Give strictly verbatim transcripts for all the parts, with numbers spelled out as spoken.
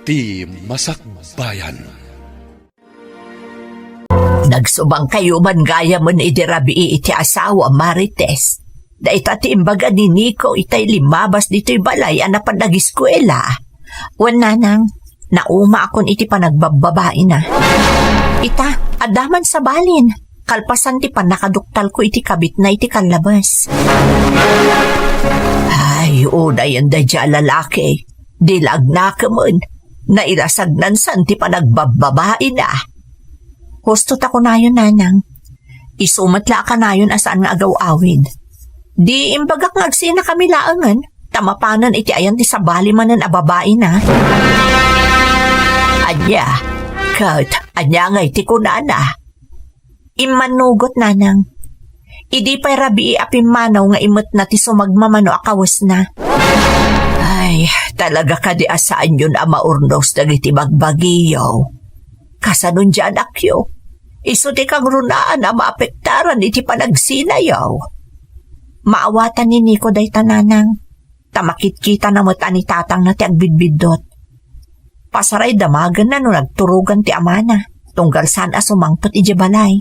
Ti Masakbayan. Nagsubangkayo man gayamen idi rabii iti asawa, Marites. Dayta ti imbaga ni Nico itay limmabas ditoy balay a napan agiskuela. Wen, nanang, naumaakon iti panagbababaina. Ita, adda man sabalin. Kalpasan ti pannakaduktalko iti kabitna iti kallabas. Ay, unayen daydiay a lalaki. Di la agnakemen. Nailasagnan san ti panagbababaina. Husto ta kunayon, nanang. Isu met la a kanayon a saan nga agaw-awid. Di imbagak nga agsinakami laengen, ta mapanen iti ayan ti sabali manen a babaina. Ania, ket ania ngay ti kunana? Immannugot, nanang. Idi pay rabii a pimmanaw nga imetna ti sumagmamano a kawesna. Ay, talaga kadi a saanyon a maurnos dagiti bagbagiyo? Kasano diay anakyo? Isu ti kangrunaan a maapektaran iti panagsinayo. Maawatan ni Nico dayta, nanang. Ta makitkitana met a ni tatangna ti agbidbiddut. Pasaray damagenna no nagturogan ti amana, tunggal saan a sumangpet idiay balay.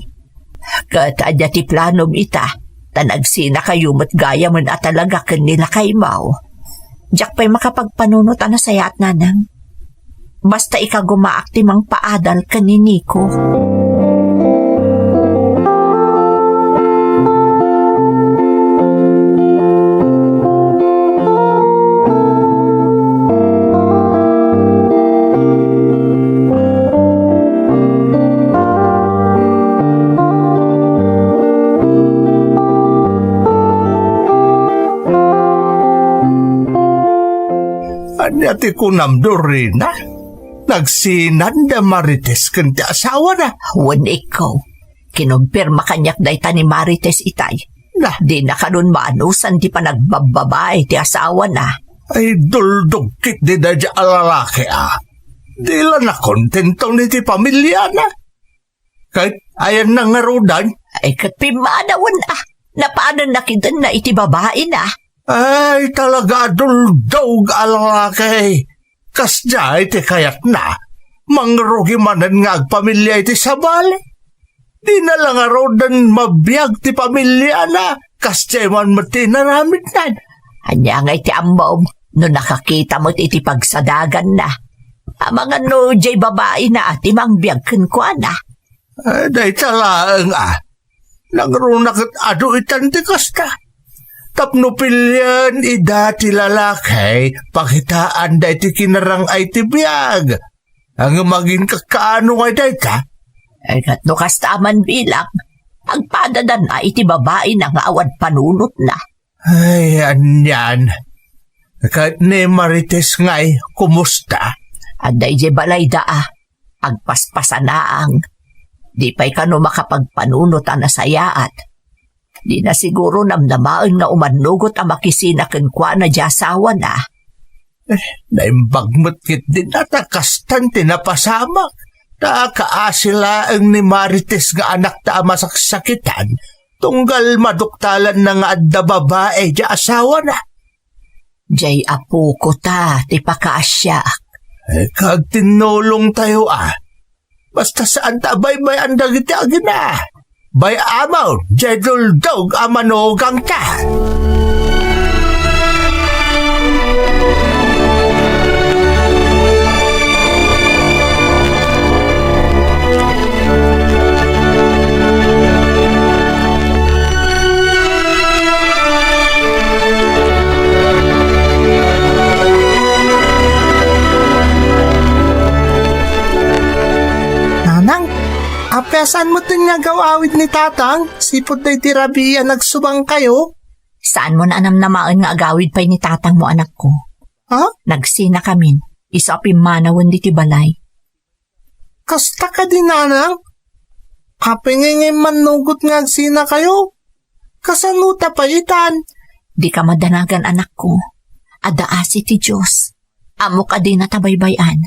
Ket adda ti planom ita, ta nagsinakayo met gayamen a talaga ken ni lakaymo. Diak pay makapagpanunot a nasayaat, nanang. Basta ikagumaak ti mangpaadal ken ni Nico. Ania ti kunam, Dorina? Nagsinan da Marites ken ti asawana? Wen, ikko. Kinumpirma kaniak dayta ni Marites itay. Na, dina kanon maanusan ti panagbababae ti asawana. Ay, duldog ketdi daydiay a lalaki, a. Di la nakontento iti pamiliana. Ket ayanna ngaruden? Ay, ket pimmanawen, a. Napanenna kitenna iti babaina. Ay, talaga a duldog a lalaki. Kasdiay ti kayatna, mangrugi manen nga agpamilia iti sabali. Dina la ngaruden mabiag ti pamiliana, kasdiay man met ti inaramidnan. Ania ngay ti ammom no nakakita met iti pagsadaganna? Amangan no diay babaina ti mangbiag kenkuana. Ay, dayta laeng, a. Nangruna ket adu itan ti kasta. Tapno pilien ida ti lalaki, pakitaanda iti kinarang-ay ti biag. Ngem aginkakkaano ngay dayta? Ay, ket no kasta a man bilang, agpadadan a iti babaina nga awan panunotna. Ay, anian. Ket ni Marites ngay, kumusta? Adda idiay balayda, a. Agpaspasanaang. Di pay kano makapagpanunot a nasayaat. Dina siguro namnamaen nga umannugot a makisina kenkuana diay asawana. Eh, naimbag met ketdi ta kastan ti napasamak. Ta kaasi laeng ni Marites nga anakta a masaksakitan, tunggal maduktalanna nga adda babai diay asawana. Diay apoko ta ti pakaasiak. Eh, kagtinnulongtayo, a. Basta saan ta baybay-an dagiti agina. Bay-amon, diay duldog a manugangta. Nanang, apay a saan met nga agaw-awid ni tatang, sipud daydi rabii a nagsubangkayo? Saanmon a namnamaen nga agawid pay ni tatangmo, anakko. Ha? Nagsinakamin, isu a pimmanawen ditoy balay. Kasta kadi, nanang? Apay ngay nga immannugot nga agsinakayo? Kasano ta pay itan? Dika madanagan, anakko. Adda asi ti Dios. Ammok a dinata baybay-an.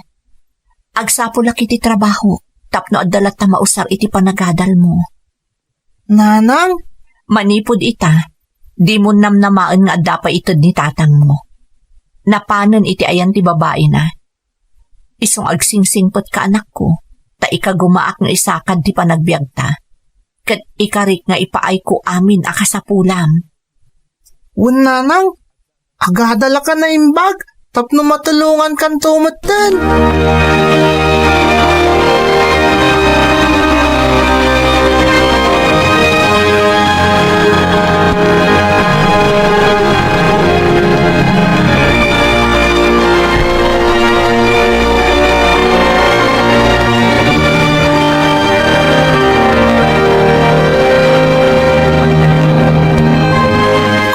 Agsapulak iti trabaho, tapno adda latta mausar iti panagadalmo. Nanang? Manipud ita, dimon namnamaen nga adda pay ited ni tatangmo. Napanen iti ayan ti babaina. Isu nga agsingsingpetka, anakko, ta ikagumaak nga isakad ti panagbiagta. Ket ikarik nga ipaayko amin a kasapulam. Wen, nanang, agada la ka naimbag tapno matulongankanto metten.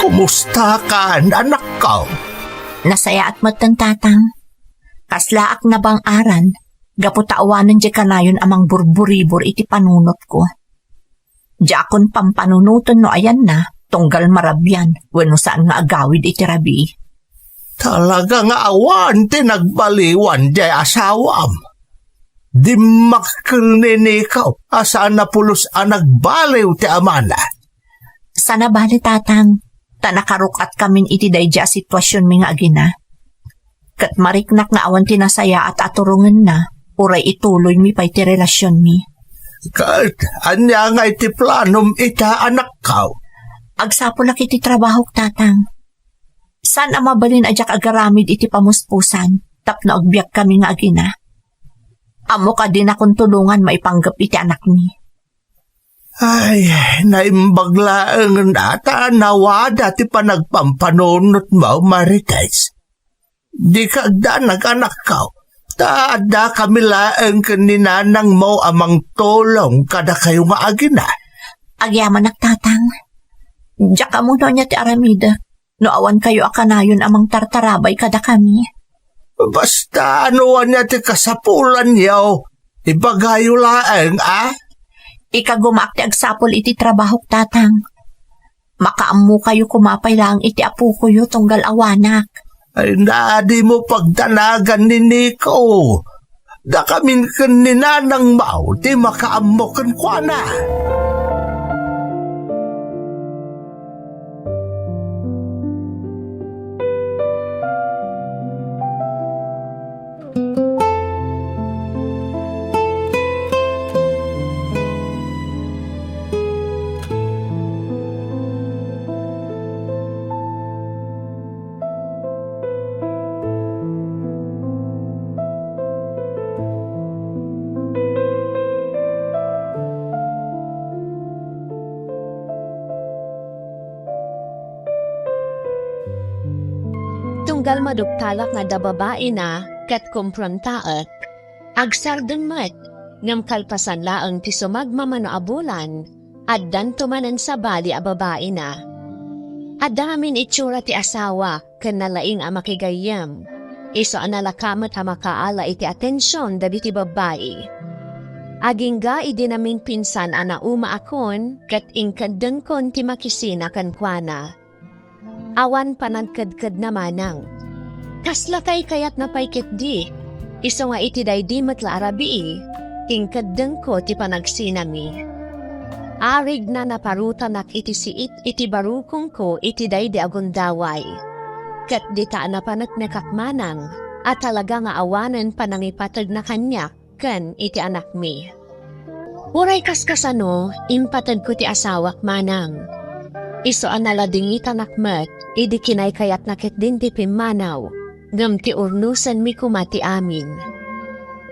Kumusta kan, anakko? Nasayaat metten, tatang. Kaslaak nabang-aran, gapu ta awanen diay kanayon a mangburburibor iti panunotko. Diakon pampanunoten no ayanna, tunggal marabian wenno saan nga agawid iti rabii. Talaga nga awan ti nagbaliwan diay asawam. Dimmakkel ni Nico a saan a pulos a nagbaliw ti amana. Saan a bale, tatang, ta nakaruk-atkamin iti daydi a situasionmi nga agina. Ket mariknak nga awan ti nasayaat a turongenna, uray ituloymi pay ti relasionmi. Ket ania ngay ti planom ita, anakko? Agsapulak iti trabahok, tatang. Saan a mabalin a diak agaramid iti pamuspusan tapno agbiagkami nga agina. Ammok a dinakon tulongan maipanggep iti anakmi. Ay, naimbag laengen a ta nawada ti panagpampanunotmo, Marites. Dika agdanag, anakko, ta addakami laeng ken ni nanangmo a mangtulong kadakayo nga agina. Agyamanak, tatang. Diak ammo no ania ti aramidek no awan kayo a kanayon a mangtartarabay kadakami. Basta no ania ti kasapulanyo, ibagayo laeng, a? Ikagumaak ti agsapul iti trabahok, tatang. Makaammokayo koma pay laeng iti apokoyo tunggal awanak. Ay, na, dimo pagdanagan ni Nico. Dakamin ken ni nanangmo ti makaammo kenkuana. Tunggal maduktalak nga adda babaina ket kumprontaek, agsardeng met, ngem kalpasan laeng ti sumagmamano a bulan, addanto manen sabali a babaina. Adda amin itsura ti asawa ken nalaing a makigayyem. Isu a nalaka met a makaala iti atension dagiti babbai. Agingga idi naminpinsan a naumaakon ket inkeddengkon ti makisina kenkuana. Awan panagkedkedna manang. Kasla kaykayatna pay ketdi. Isu nga iti daydi met la a rabii, inkeddengko ti panagsinami. Arigna naparutanak iti siit iti barukongko iti daydi a gundaway. Ket dita a napaneknekak manang a talaga nga awanen panangipategna kaniak ken iti anakmi. Uray kaskasano, impategko ti asawak manang. Isu a naladingitanak met idi kinaykayatna ketdin ti pimmanaw, ngem ti urnosenmi koma ti amin.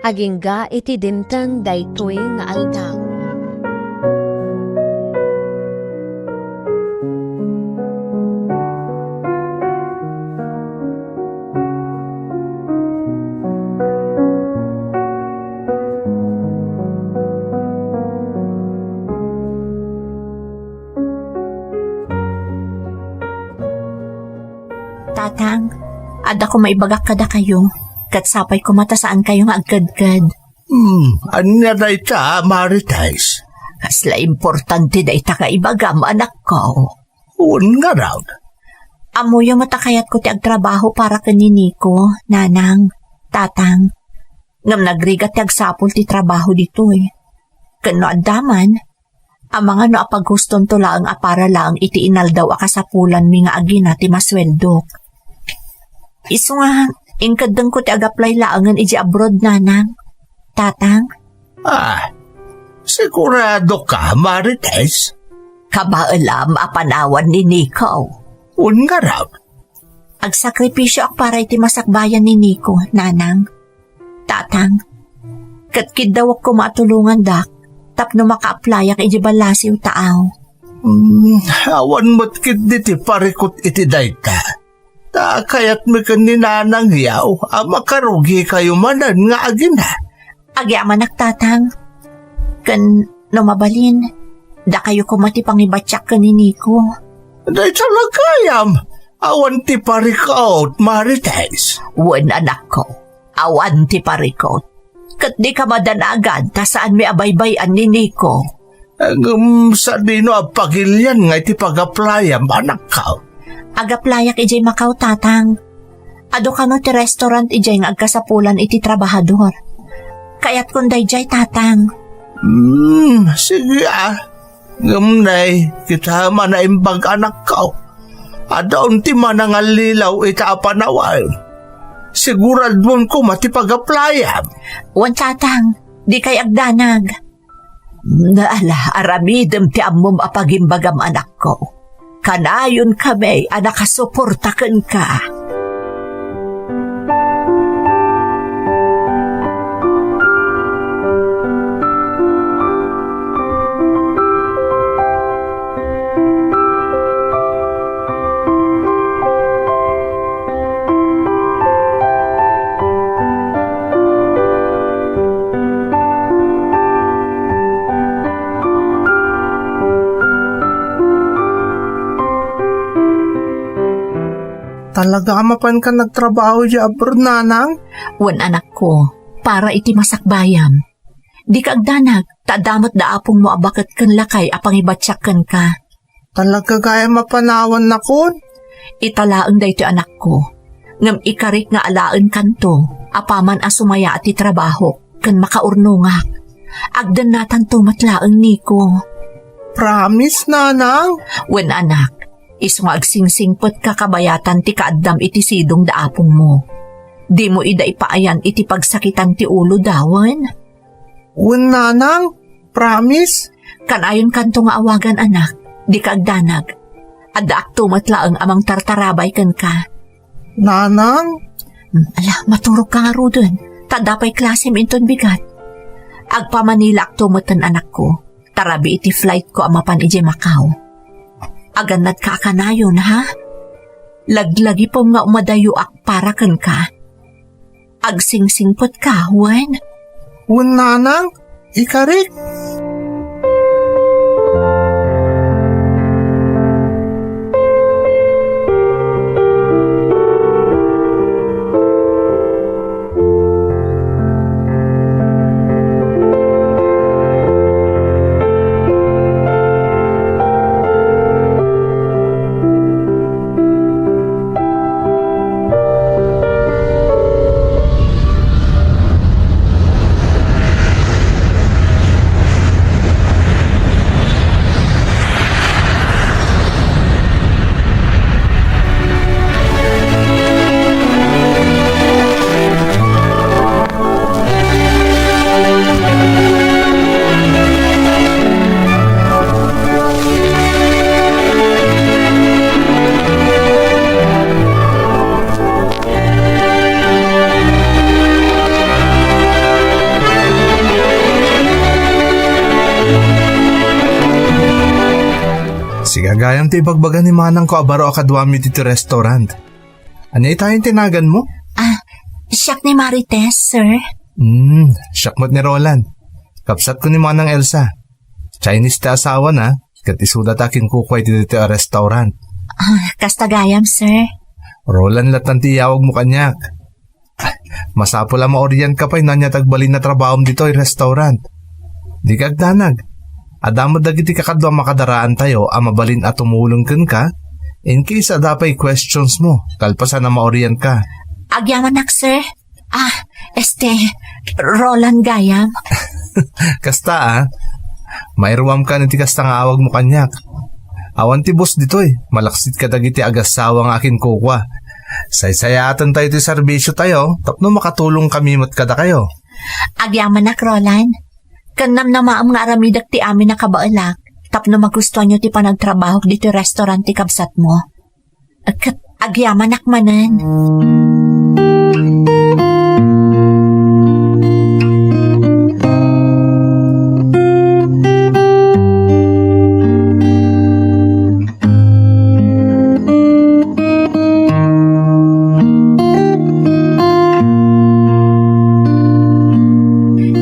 Agingga iti dimteng daytoy nga aldaw. Tatang, adda koma ibagak kadakayo, ket sapay koma ta saankayo nga agkedked. Hmm, ania dayta, Marites? Kasla importante dayta nga ibagam, anakko. Wen ngarud? Ammoyo met a kayatko ti agtrabaho para ken ni Nico, nanang, tatang. Ngem nagrigat ti agsapul ti trabaho ditoy. Ken no adda man, amangan no apaghustonto laeng a para laeng iti inaldaw a kasapulanmi nga agina ti masueldok. Isu nga, Inkeddengko ti agaplay laengen idiay abroad, Nanang. Tatang? Ah, sigurado ka, Marites? Kabaelam a panawan ni Nico. Wen ngarud. Agsakripisioak para iti masakbayan ni Nico, Nanang. Tatang, ket kiddawek koma a tulongandak tapno makaaplayak idiay ballasiw taaw. Hmm, awan met ketdi ti parikut iti dayta. Ta kayatmi ken ni Nanang yaw a makarugikayo manen nga agina. Agyamanak, Tatang. Ken no mabalin, dakayo koma ti pangibatiak ken ni Nico. Dayta la gayam, awan ti parikut, Marites. Wen, anakko, awan ti parikut. Ket dika madanagan ta saanmi a baybay-an ni Nico. Ngem sadino a pagilian nga iti pagaplayam, anakko? Agaplayak idiay Macau, Tatang. Adu kano ti restaurant idiay nga agkasapulan iti trabahador. Kayatkon daydiay, Tatang. Hmm, sige, ah. Ngem nay, kitam a naimbag, anakko. Adda unay manangallilaw ita a panawen. Siguraduem koma ti pagaplayam. Wen, Tatang, dikay agdanag. Ala, aramidem ti ammom a pagimbagam, anakko. Kanayon kami a nakasuporta kenka. Talaga a mapanka nagtrabaho idiay abroad, Nanang? Wen, anakko, para iti masakbayam. Dika agdanag, ta adda met da apongmo a baket ken lakay a pangibatiak kenka. Talaga gayam a panawannakon? Ita laeng daytoy, anakko. Ngem ikarik nga alaenkanto, apaman a sumayaat ti trabahok ken makaurnongak. Agdennatanto met laeng, Nico. Promise, Nanang? Wen, anak. Isu nga agsingsingpetka kabayatan ti kaaddam iti sidong da apongmo. Dimo ida ipaayan iti pagsakitan ti uloda, wen? Wen, Nanang, promise. Kanayonkanto nga awagan, anak. Dika agdanag. Addaakto met laeng a mangtartarabay kenka. Nanang? Hmm, ala, maturogka ngaruden. Ta adda pay klasem inton bigat. Agpamanilaakto metten, anakko. Tarabi iti flightko a mapan idiay Macau. Agannadka a kanayon, ha? Laglagipem nga umadayoak para kenka. Agsingsingpetka, wen? Wen, Nanang, ikarik. Siga gayam ti ibagbaga ni manangko a baro a kaduami ditoy restaurant. Ania itayon ti naganmo? Ah, siak ni Marites, sir. Hmm, siak met ni Roland. Kabsatko ni Manang Elsa. Chinese ti asawana, ket isuda ti akinkukua iti ditoy a restaurant. Ah, kasta gayam, sir. Roland latta ti iyawagmo kaniak. Masapul a maorientka pay no ania ti agbalin a trabahom ditoy restaurant. Dika agdanag. Adda met dagiti kakadua a makadaraantayo a mabalin a tumulong kenka, in case adda pay questionsmo, kalpasan a maorientka. Agyamanak, sir. Ah, este, Roland gayam. Kasta, ah. Mairuamkan iti kasta nga awagmo kaniak. Awan ti boss ditoy, malaksid kadagiti agassawa nga akinkukua. Saysayaaten tayo ti serbisyo tayo tapno makatulong kami met kadakayo. Agyamanak, Roland. Ken namnamaem nga aramidek ti amin a kabaelak tapno magustuanyo ti panagtrabahok ditoy restaurant ti kabsatmo. Ket agyamanak manen.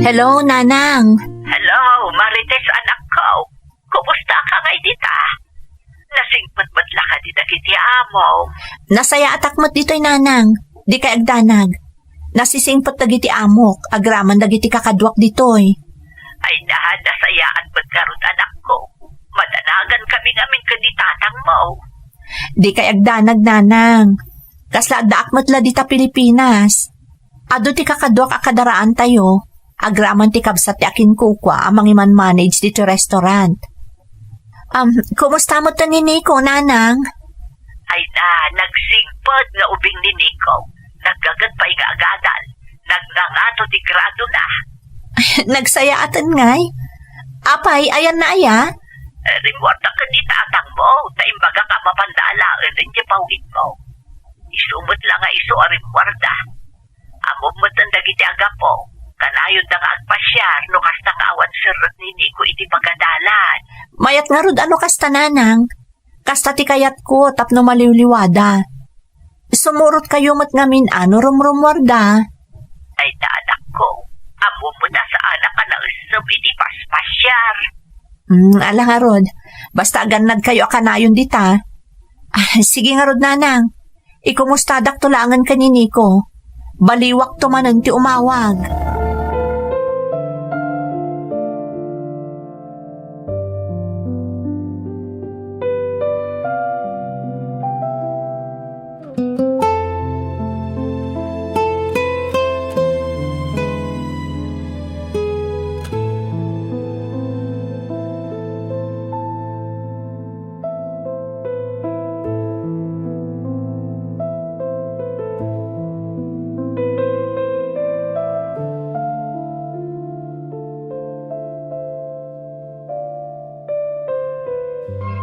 Hello, Nanang. Hello, Marites, anakko. Kumusta ka ngay dita? Nasingpet met la kadi dagiti amo? Nasayaatak met ditoy, Nanang. Dikay agdanag. Nasisingpet dagiti amok agraman dagiti kakaduak ditoy. Ay na, nasayaat met ngarud, anakko. Madanagan kami ngamin ken ni tatangmo. Dikay agdanag, Nanang. Kasla addaak met la dita Pilipinas. Adu ti kakaduak a kadaraantayo, agraman ti kabsat ti akinkukua a mangiman-manage ditoy restaurant. Um, kumusta met ni Nico, Nanang? Ay na, nagsingpet nga ubing ni Nico. Naggaget pay nga agadal. Nagngangato ti gradona. Nagsayaaten ngay? Apay, ayanna aya? Eh, rimmuarda ken ni tatangmo, ta imbagak a mapanda alaen idiay pawidmo. Isu met la nga isu a rimmuarda. Ammom metten dagiti agapo, kanayonda nga agpasiar no kasta nga awan serrek ni Nico iti pagadalan. Mayat ngarud a no kasta, Nanang. Kasta ti kayatko tapno maliwliwada. Sumurotkayo met ngamin a no rumrummuarda. Ay na, anakko, ammom met a saanak a naessem iti paspasiar. Hmm, ala ngarud. Basta agannadkayo a kanayon dita. Ah, sige ngarud, Nanang. Ikumustadakto laengen ken ni Nico. Baliwakto manen ti umawag.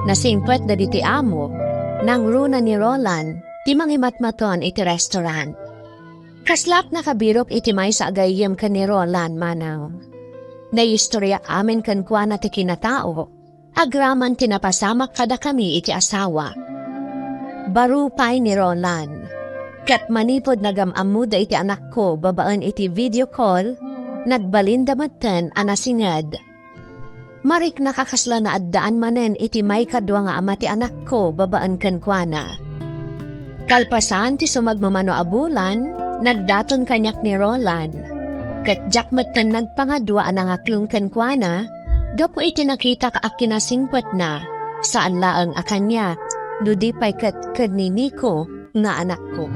Nasingpet dagiti amo, nangruna ni Roland ti mangimatmaton iti restaurant. Kasla't nakabirok iti maysa a gayyem ken ni Roland, Manang. Naistorya amin kenkuana ti kinatao, agraman ti napasamak kadakami iti asawa. Baro pay ni Roland. Ket manipud nagam-ammoda iti anakko babaen iti video call, nagbalinda metten a nasinged. Mariknak a kasla naaddaan manen iti maikadua nga ama ti anakko babaen kenkuana. Kalpasan ti sumagmamano a bulan, nagdaton kaniak ni Roland. Ket diak metten nagpangadua a nangaklong kenkuana, gapu iti nakitak a kinasingpetna, saan laeng a kaniak, no di pay ket ken ni Nico nga anakko.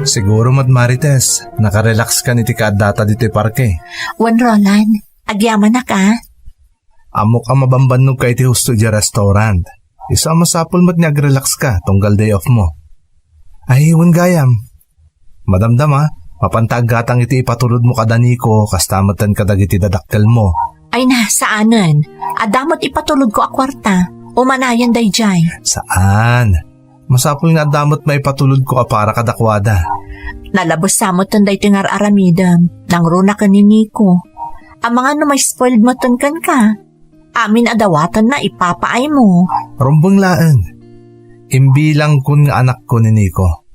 Siguro met, Marites, nakarelax kan iti kaaddata ditoy parke. Wen, Roland, agyamanak a. Ammok a mabambannog ka iti husto idiay restaurant. Isu a masapul met nga agrelax ka tunggal day off mo. Ay, wen gayam. Madamdama, mapanta aggatang iti ipatulodmo kada Nico, kasta metten kadagiti dadakkelmo. Ay na, saanen. Adda met ipatulodko a kuarta. Umanayan daydiay. Saan? Masapul nga adda met maipatulodko a para kadakuada. Nalabes sa metten daytoy nga ar-aramidem. Nangruna ken ni Nico. Amangan no ma-spoiled metten kenka. Amin a dawatenna ipapaaymo. Rumbeng laeng. Imbilangkon nga anakko ni Nico.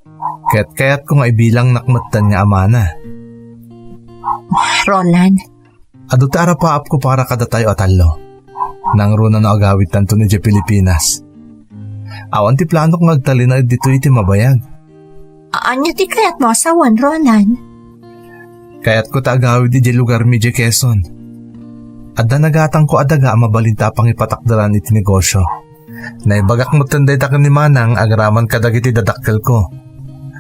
Ket kayatko nga ibilangnak metten nga amana. Roland. Adu ti arapaapko para kadatayo a tallo. Nangruna no agawidtanton idiay Pilipinas. Awan ti planok nga agtalinaed ditoy iti mabayag. Ania ti kayatmo a sawen, Roland? Kayatko ta agawid idiay lugarmi idiay Quezon. Adda nagatangko a daga a mabalinta a pangipatakderan iti negosyo. Naibagak metten dayta ken ni Manang agraman kadagiti dadakkelko.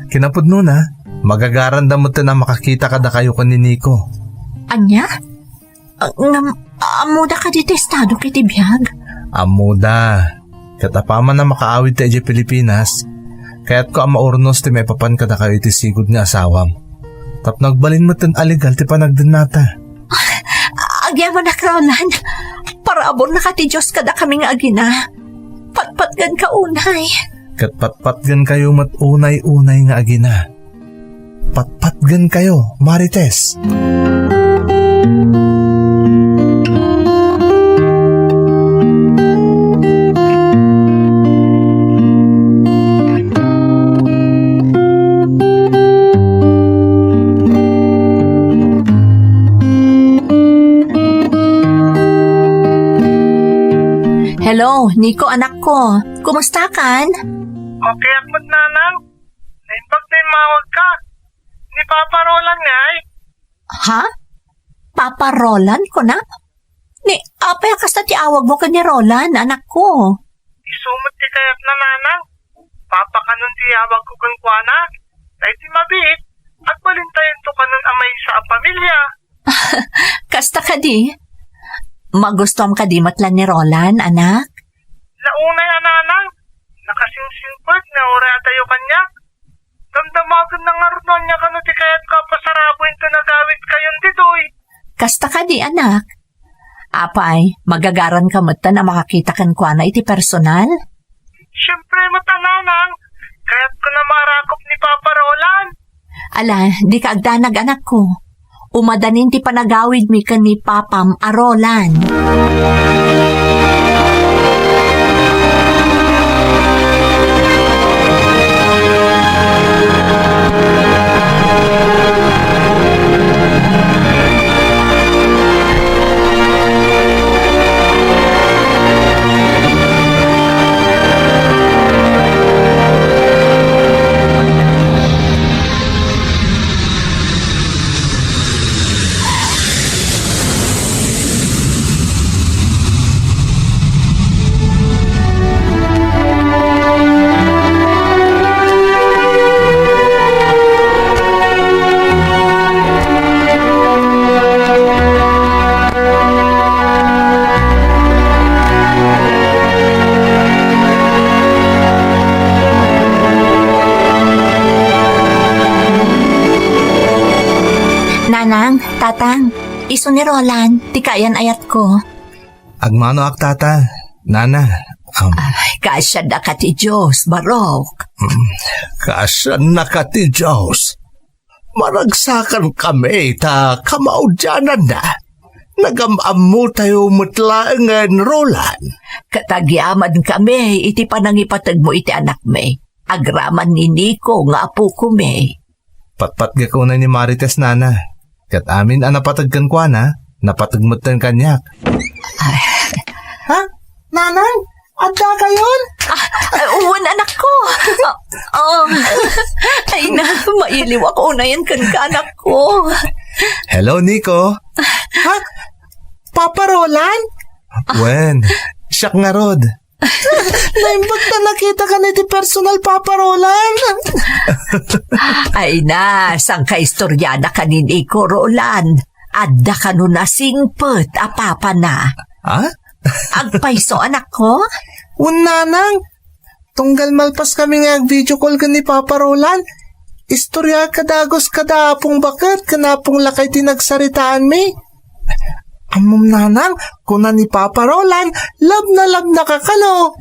Kinapudnona, magagaranda metten a makakita kadakayo ken ni Nico. Ania? Ah, ngem, ammoda kadi ti estadok iti biag? Ammoda. Ket apaman a makaawidta idiay Pilipinas, kayatko a maurnos ti maipapan kadakayo iti sigud nga asawam. Tapno agbalin metten a legal ti panagdennata. Agyamanak, Roland. Paraburna ka ti Dios kadakami nga agina. Patpatgenka unay. Ket patpatgenkayo met unay-unay nga agina. Patpatgenkayo, Marites. Hello, Nico, anakko. Kumusta kan? Okay ak met, Nanang. Naimbag ta immawag ka. Ni Papa Roland ngay? Ha? Papa Roland, kunam? Ni, apay a kasta ti awagmo ken ni Roland, anakko? Isu met ti kayatna, Nanang. Papa kanon ti awagko kenkuana. Tay ti mabiit, agbalintayonto kanon a maysa a pamilia. Kasta kadi? Magustuam kadi met la ni Roland, anak? Naunay a, Nanang, nakasingsingpet nga uray adayo kaniak. Damdamagenna ngarud no ania kano ti kayatko a pasarabuentayon agawidkayon ditoy. Kasta kadi, anak? Apay, magagaranka metten a makakita kenkuana iti personal? Siempre met a, Nanang, kayatko a maarakop ni Papa Roland. Ala, dika agdanag, anakko. Umadanin ti panagawidmi ken ni Papam a Roland. Nanang, Tatang, isu ni Roland, ti kaayan-ayatko. Agmanoak, Tata, Nana. Um, Ay, kaasiannaka ti Dios, Barok. Mm, kaasiannaka ti Dios. Maragsakankami ta kamaudiananna. Nagam-ammotayo met laengen, Roland. Ket agyamankami iti panangipategmo iti anakmi, agraman ni Nico nga apokomi. Patpatgek unay ni Marites, Nana. Ket amin a napateg kenkuana, napateg metten kaniak. Ay. Ha? Nanang? Addakayon? Ah, ah, wen, anakko. Ah, oh. Ay na, mailiwak unayen kenka, anakko. Hello, Nico. Ha? Papa Roland? Wen, siak ngarud. Naimbag ta nakitaka iti personal, Papa Roland. Ay na, saan ka istoriana kanin iko, Roland? Adda kano nasingpet a papana. Ha? Agpayso, anakko? Wen, Nanang. Tunggal malpas kami nga ag-video call ken ni Papa Roland, istorya kadagus kada Apong Baket ken Apong Lakay ti nagsaritaanmi. Ammom, Nanang, kuna ni Papa Roland, love na love na ka kano.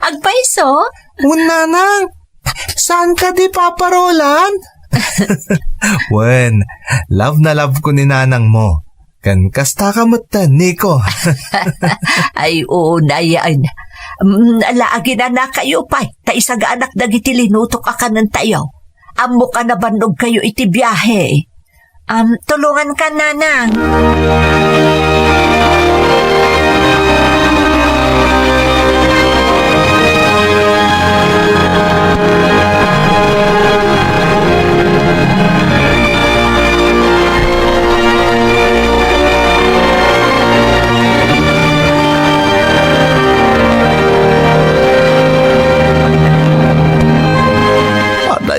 Agpayso? Wen, Nanang. Saan kadi, Papa Roland? Wen, love na love ko ni Nanang mo. Ken kasta ka met, Nico. Ay, oo, Nay, ay. Mm, ala, aginanakayo pay, ta isagaanak dagiti linutok a kanentayo. Ammok a nabannogkayo iti biahe. Am, tulongan ka, Nanang.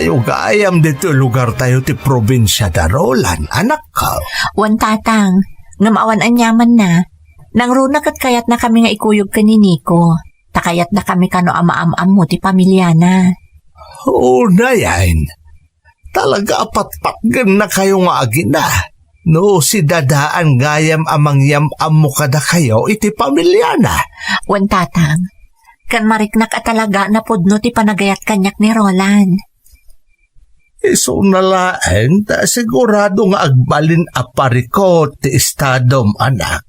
Ket gayam ditoy lugartayo ti probinsia da Roland, anakko. Wen, Tatang, ngem awan aniamanna. Nangruna ket kayatnakami nga ikuyog ken ni Nico. Ta kayatdakami kano a maam-ammo ti pamiliana. Unayen, talaga a patpatgennakayo nga agina. No sidadaan gayam a mangyam-ammo kadakayo iti pamiliana. Wen, Tatang. Ken mariknak a talaga a napudno ti panagayat kaniak ni Roland. Isuna laeng ta sigurado nga agbalin a parikut ti estadom, anak.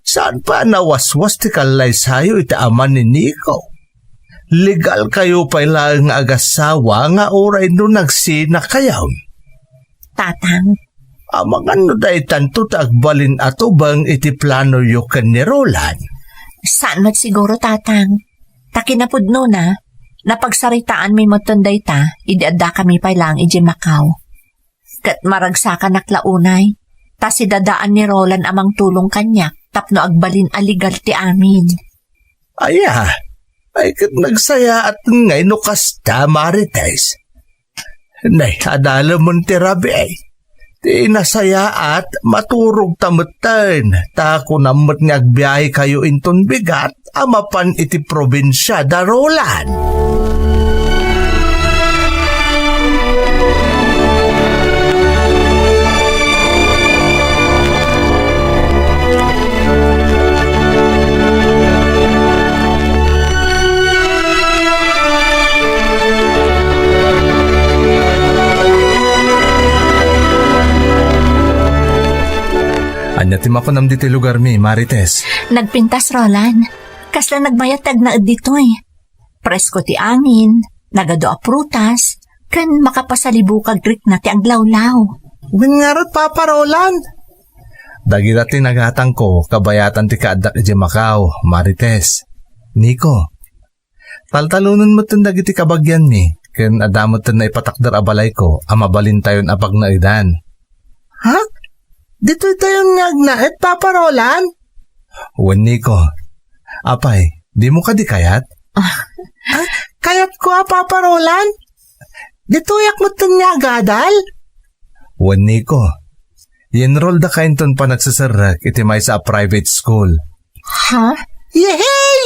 Saan pay a nawaswas ti kallaysayo iti ama ni Nico. Legalkayo pay laeng nga agassawa nga uray no nagsinakayo. Tatang. Amangan no daytanto ti agbalin a tubeng iti planoyo ken ni Roland. Saan met siguro, Tatang. Ta kinapudnona, napagsaritaanmi metten dayta idi addakami pay laeng idiay Macau. Ket maragsakanak la unay, ta sidadaan ni Roland a mangtulong kaniak tapno agbalin a legal ti amin. Aya, ay ket nagsayaat ngay no kasta, Marites. Nay, adalemen ti rabii. Ti nasayaat, maturogta metten, ta kunam met nga agbiahekayo inton bigat a mapan iti probinsia da Roland. Ania ti makunam ditoy lugarmi, Marites? Nagpintas, Roland. Kasla nagmayat ti agnaed ditoy. Presko ti angin, nagadu a prutas, ken makapasalibukag rikna ti aglawlaw. Wen ngarud, Papa Roland? Dagita ti nagatangko kabayatan ti kaaddak idiay Macau, Marites. Nico, taltalonen metten dagiti kabagianmi, ken adda metten naipatakder a balayko a mabalintayon a pagnaedan. Ha? Ditoytayon nga agnaed, Papa Roland? Wen, Nico. Apay, dimo kadi kayat? Ah, kayatko a, Papa Roland. Ditoyak metten nga agadal? Wen, Nico. I-enroll daka inton panagseserrek iti maysa a private school. Ha? Yehey!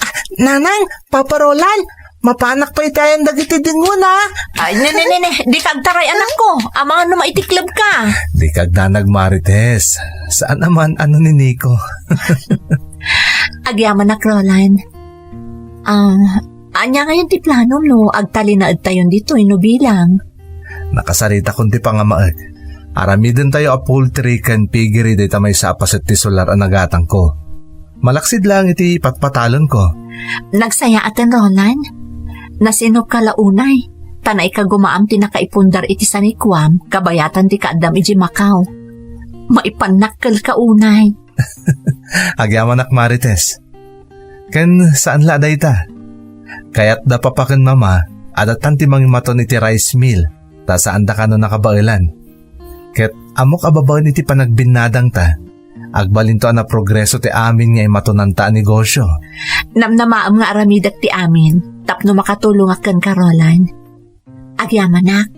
Ah, Nanang, Papa Roland, mapanak pay itayan dagiti dingon, a. Ay, ne, ne, ne, ne. Dika agtaray, anakko. Amangan no maitikleb ka. Dika agdanag, Marites. Saan a man a no ni Nico. Agyamanak, Roland. Ah, ania ngayen ti planom no agtalinaedtayon ditoy no bilang? Nakasaritakon ti pangamaek. Aramidentayo a poultry ken piggery dayta maysa a paset ti solar a nagatangko. Malaksid laeng iti patpatalenko. Nagsayaaten, Roland. Nasinopka la unay, ta naikagumaam ti nakaipundar iti sanikuam kabayatan ti kaaddam idiay Macau. Maipanakkelka unay. Agyamanak, Marites. Ken saan la a dayta. Kayatda papa ken mama a dattan ti mangimaton iti rice mill, ta saanda kano nakabaelan. Ket ammok a babaen iti panagbinnadangta, agbalinto a naprogreso ti amin nga imatonanta a negosio. Namnamaem nga aramidek ti amin tapno makatulongak kenka, Roland. Agyamanak,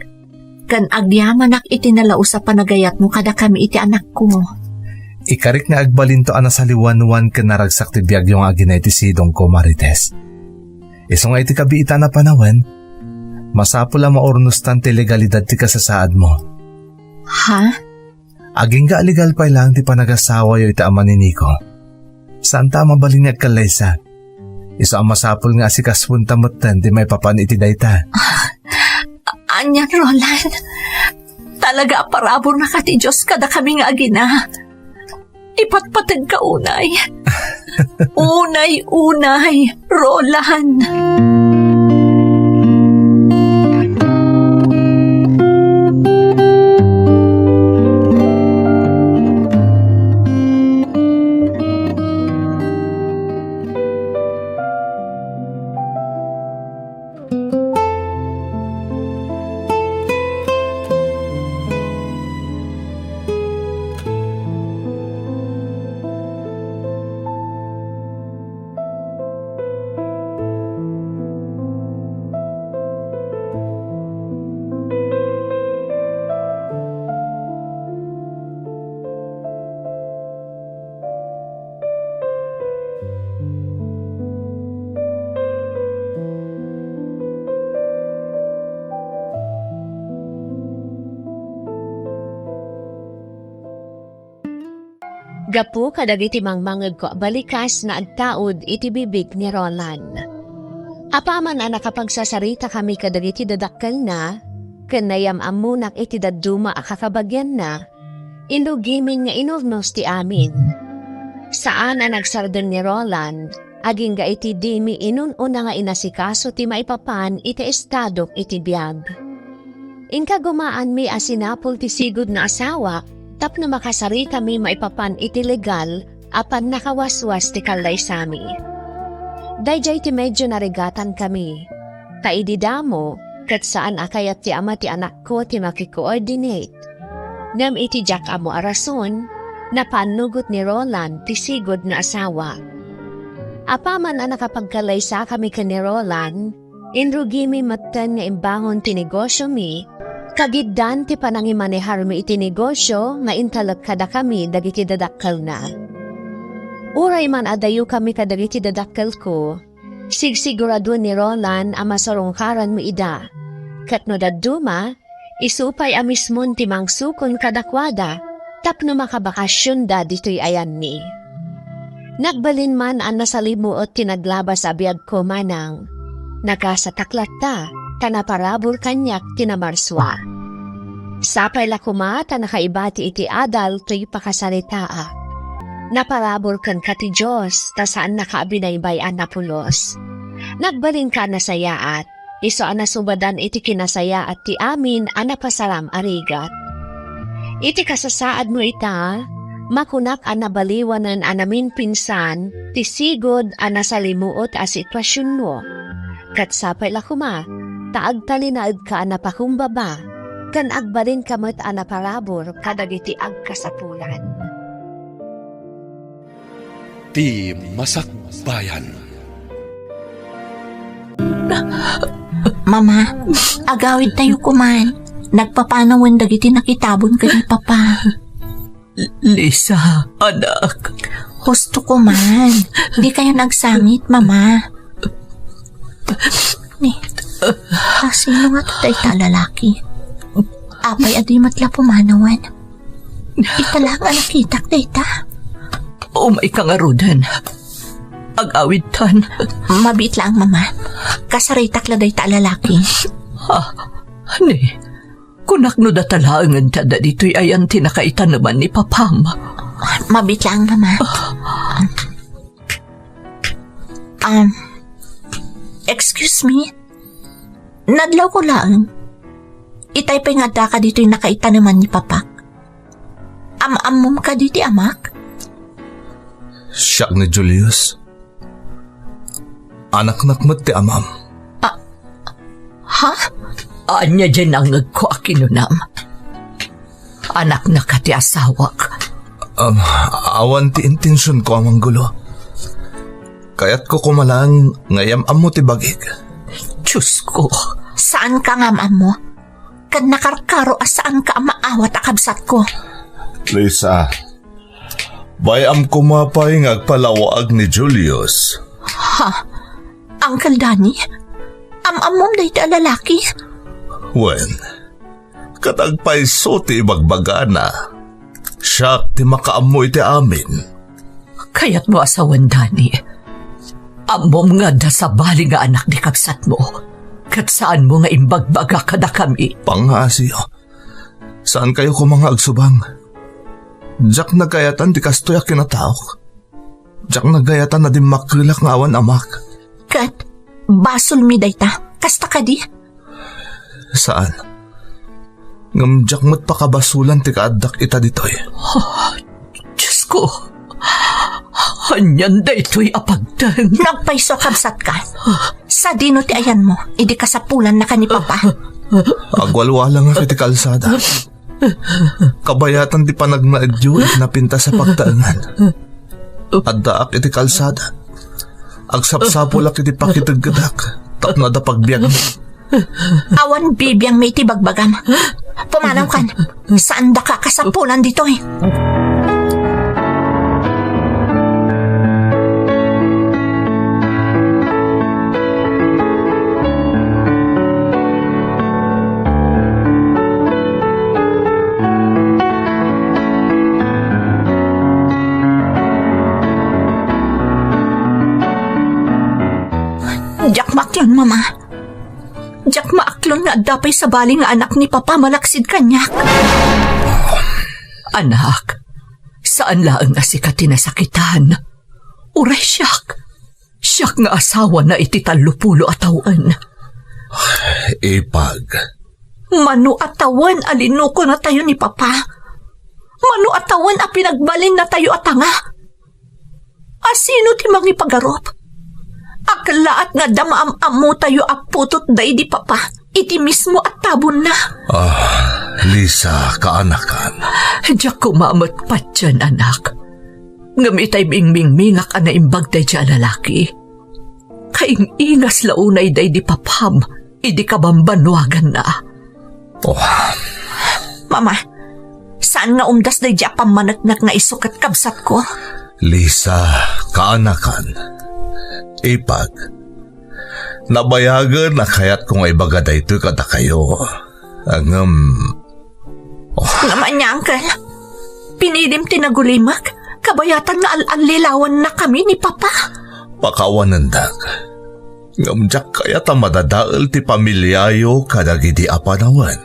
ken agyamanak iti nalaus a panagayatmo kadakami iti anakko. Ikarik nga agbalinto a nasaliwanwan ken naragsak ti biagyo nga agina iti sidongko, Marites. Isu nga iti kabiitan a panawen, masapul a maurnostan ti legalidad ti kasasaadmo. Ha? Agingga a legal pay laeng ti panagasawayo iti ama ni Nico. Saanta a mabalin nga agkallaysa. Isu a masapul nga asikasoenta metten ti maipapan iti dayta. Anian, Roland? Talaga a paraburna ka ti Dios kadakami nga agina. Ipatpategka unay. Unay, unay, Roland. gapu kadagiti mangmangegko a balikas nga agtaud iti bibig ni Roland. Apaman a nakapagsasaritakami kadagiti dadakkelna, ken nayam-ammonak iti dadduma a kakabagianna, inrugimin nga inurnos ti amin. Saan a nagsardeng ni Roland, agingga iti dimi inun-una nga inasikaso ti maipapan iti estadok iti biag. Inkagumaanmi a sinapul ti sigud nga asawak tapno makasaritami maipapan iti legal a pannakawaswas ti kallaysami. Daydiay ti medyo narigatankami. Ta idi damo, ket saan a kayat ti ama ti anakko ti makikoordinate. Ngem iti diak ammo a rason, napannugot ni Roland ti sigud nga asawa. Apaman a nakapagkallaysakami ken ni Roland, inrugimi metten nga imbangon ti negosiomi, kagiddan ti panangimaneharmi iti negosio nga intalek kadakami dagiti dadakkelna. Uray man adayokami kadagiti dadakkelko, sigsiguraduan ni Roland a masurungkaranmi ida. Ket no dadduma, isu pay a mismon ti mangsukon kadakuada tapno makabakasionda ditoy ayanmi. Nagbalin man a nasalimuot ti naglabas a biagko manang. Nagasatak latta, ta naparabur kaniak ti namarsua. Sapay la koma ta nakaibati iti adal toy pakasaritaak. Naparabur kenka ti Dios, ta saannaka a binaybay-an a pulos. Nagbalinka a nasayaat, isu a nasubadan iti kinasayaat ti amin a napasaram a rigat. Iti kasasaadmo ita, makunak a nabaliwanen a naminpinsan ti sigud a nasalimuot a situasionmo. Ket sapay la koma, ta agtalinaedka a napakumbaba, ken agbalinka met a naparabur kadagiti agkasapulan. Ti Masakbayan. Mama, agawidtayo koman. Nagpapanawen dagiti nakitabon ken ni Papa. Lisa, anak. Husto koman. Dikayo agsangit, Mama. Ni, kasino nga to dayta a lalaki? Apay a di met la pumanawen? Ita laeng a nakitak dayta. Umayka ngaruden. Agawidtan. Mabiit laeng, Mama. Kasaritak la dayta a lalaki. Ha? Ni, kunak no data laengen ti adda ditoy ayan ti nakaitaneman ni Papam. Mabiit laeng, Mama. Um, excuse me? Nadlawko laeng. Itay pay nga addaka ditoy nakaitaneman ni Papak. Am-ammom kadi ti amak? Siak ni Julius. Anaknak met ti amam. Ah, ha? Ania diay nangngegko a kinunam? Anaknaka ti asawak. Um, awan ti intensionko a manggulo. Kayatko koma laeng nga iyam-ammo ti bagik. Diosko. Saanka nga am-ammo? Ken nakarkaro a saanka a maawat a kabsatko. Lisa, bay-am koma pay nga agpalawaag ni Julius. Ha? Uncle Danny? Am-ammom dayta a lalaki? Wen, ket agpayso ti ibagbagana. Siak ti makaammo iti amin. Kayatmo a sawen, Danny. Ammom nga adda sabali nga anak ti kabsatmo, ket saanmo nga imbagbaga kadakami. Pangngaasim. Saankayo koma nga agsubang. Diak nagayatan ti kastoy a kinataok. Diak nagayatan a dimmakkelak nga awan amak. Ket basolmi dayta. Kasta kadi? Saan. Ngem diak met pakabasolan ti kaaddak ita ditoy. Oh, Diosko. Anian daytoy a pagteng? Nagpayso a kabsatka. Sadino ti ayanmo idi kasapulannaka ni Papa? Agwalwalangak iti kalsada. Kabayatan ti panagnaedyo iti napintas a pagtaengan. Addaak iti kalsada. Agsapsapulak iti pakiteggedak tapno adda pagbiagmi. Awan bibiangmi iti bagbagam. Pumanawkan. Saandaka a kasapulan ditoy. Mama, diak maaklon nga adda pay sabali nga anak ni Papa malaksid kaniak. Anak, saan laeng a sika ti nasakitan. Uray siak. Siak nga asawana iti tallopulo a tawen. Ipag. Mano a tawen a linukonatayo ni Papa? Mano a tawen a pinagbalinnatayo a tanga? Asino ti mangipagarup? Aklaat nga adda maam-ammotayo a putot daydi Papa iti mismo a tabonna. Ah, Lisa, kaanakan. Diak koma met patien, anak. Ngem itay bingmingmingak a naimbag daydiay a lalaki, kaing-ingas la unay daydi Papam idi kabambannuaganna. Oh. Mama, saan nga umdas daydiay a pammaneknek nga isu ket kabsatko? Lisa, kaanakan. Ipag, nabayagen a kayatko nga ibaga daytoy kadakayo. Ngem, oh. Ngem ania, Uncle? Pinilim ti nagulimek, kabayatan nga al-allilawannakami ni Papa. Pakawanendak. Ngem diak kayat a madadael ti familiayo kadagidi a panawen.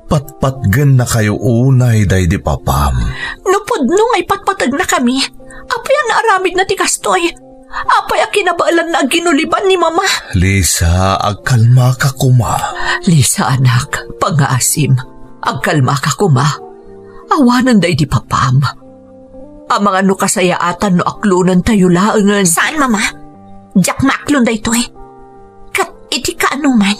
Patpatgennakayo unay daydi Papam. No pudno nga ipatpategnakami, apay a naaramidna ti kastoy? Apay a kinabaelanna a ginuliban ni Mama? Lisa, agkalmaka koma. Lisa, anak, pangngaasim. Agkalmaka koma. Awanen daydi Papam. Amangan no kasayaatan no aklonentayo laengen. Saan, Mama. Diak maaklon daytoy. Ket iti kaanoman,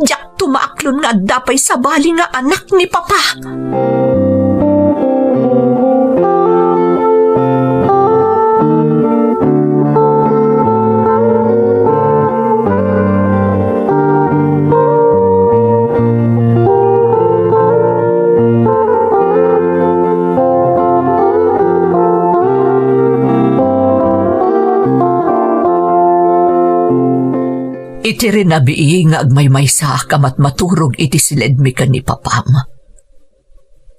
diakto maaklon nga adda pay sabali nga anak ni Papa. Iti rinabii nga agmaymaysaak a matmaturog iti siledmi ken ni Papam,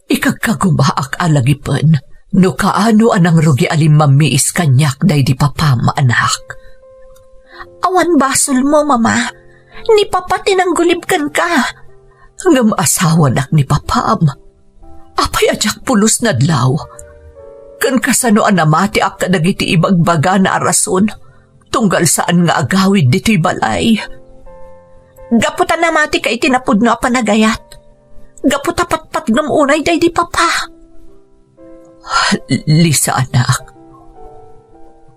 ikagkagumaak a lagipen no kaano a nangrugi a limmammiis kaniak daydi Papam, anak. Awan basolmo, Mama. Ni Papa ti nanggulib kenka. Ngem asawanak ni Papam. Apay a diak pulos nadlaw? Ken kasano a namatiak kadagiti ibagbagana a rason tunggal saan nga agawid ditoy balay? Gapu ta namatika iti napudno a panagayat. Gapu ta patpatgem unay daydi Papa. Lisa, anak.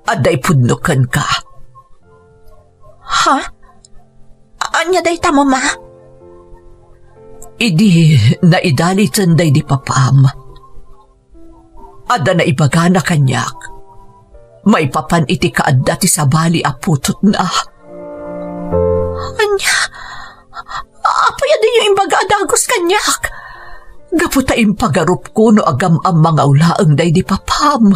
Adda ipudno kenka. Ha? Ania dayta, Mama? Idi naidaliten daydi Papam, adda naibagana kaniak maipapan iti kaadda ti sabali a putotna. Ania? Apay a diyo imbaga a dagus kaniak? Gapu ta impagarupko no agam-ammangaw laeng daydi Papam.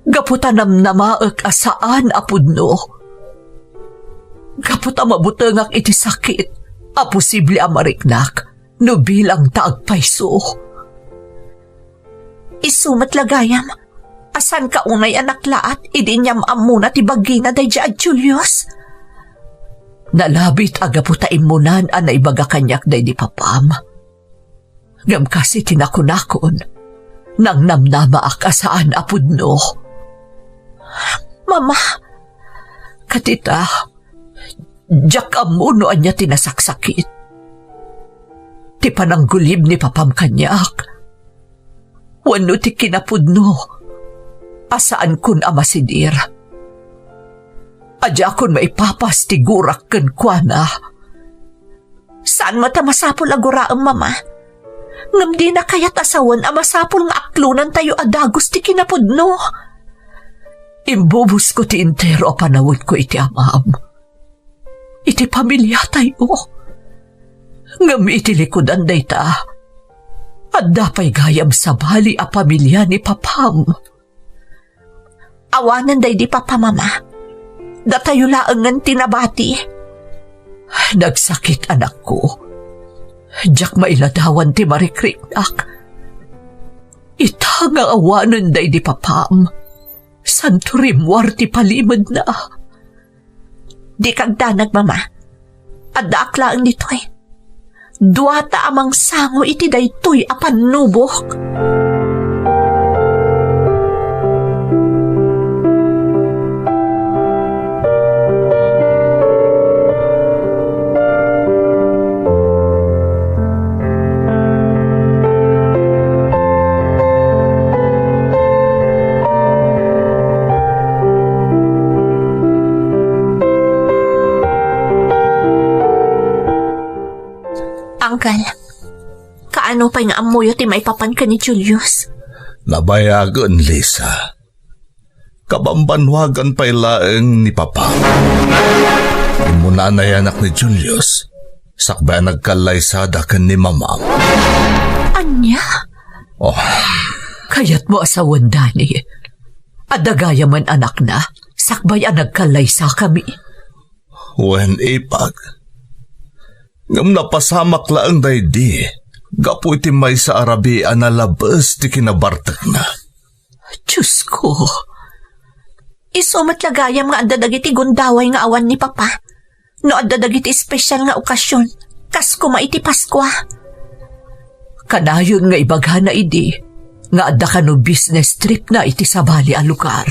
Gapu ta namnamaek a saan a pudno. Gapu ta mabutengak iti sakit a posible a mariknak no bilang ta agpayso. Isu met la gayam, a saanka unay a naklaat idi inyam-ammona ti bagina daydiay a Julius? Nalabit a gapu ta immunan a naibaga kaniak daydi Papam. Ngem kas iti nakunakon, nangnamnamaak a saan a pudno. Mama, ket ita, diak ammo no ania ti nasaksakit. Ti pananggulib ni Papam kaniak, wenno ti kinapudno a saankon a masidir. Adiakon maipapas ti gurak kenkuana. Saan met a masapul a guraem, Mama. Ngem dina kayat a sawen a masapul nga aklonantayo a dagus ti kinapudno. Imbubosko ti entero a panawenko iti amam, iti pamiliatayo. Ngem iti likudan dayta, adda pay gayam sabali a pamilia ni Papam. Awanen daydi Papa, Mama. Datayo laengen ti nabati. Nagsakit, anakko. Diak mailadawan ti marikriknak. Ita nga awanen daydi Papam, santo rimmuar ti palimedna. Dika agdanag, Mama. Addaak laeng ditoy. Duata a mangsango iti daytoy a pannubok. Uncle, kaano pay nga ammoyo ti maipapan ken ni Julius? Nabayagen, Lisa. Kabambanwagan pay laeng ni Papa. Immuna a nayanak ni Julius, sakbay a nagkallaysada ken ni Mamam. Ania? Oh. Kayatmo a sawen, Dani. Adda gayamen anakna, sakbay a nagkallaysakami. Wen, Ipag. Ngem napasamak laeng daydi, gapu iti maysa a rabii a nalabes ti kinabartekna. Diosko. Isu met la gayam nga adda dagiti gundaway nga awan ni Papa. No adda dagiti espesial nga okasion, kas koma iti Paskua. Kanayon nga ibagana idi nga adda kano business tripna iti sabali a lugar.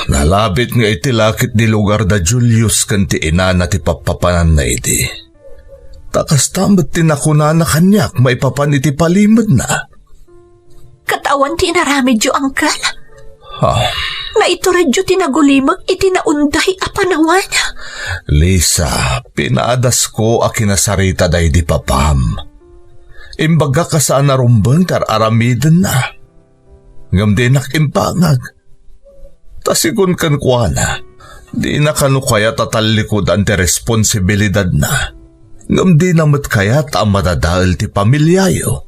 Nalabit nga iti laketdi lugar da Julius ken ti inana ti pappapananna idi. Ta kasta met ti nakunana kaniak maipapan iti palimedna. Ket awan ti inaramidyo, Uncle? Ah. Naituredyo ti nagulimek iti naunday a panawen. Lisa, pinaadasko a kinasarita daydi Papam. Imbagak a saan a rumbeng ti ar-aramidenna. Ngem dinak imbangag. Ta sigun kenkuana, dina kano kayat a tallikudan ti responsibilidadna. Ngem dina met kayat a madadael ti pamiliayo.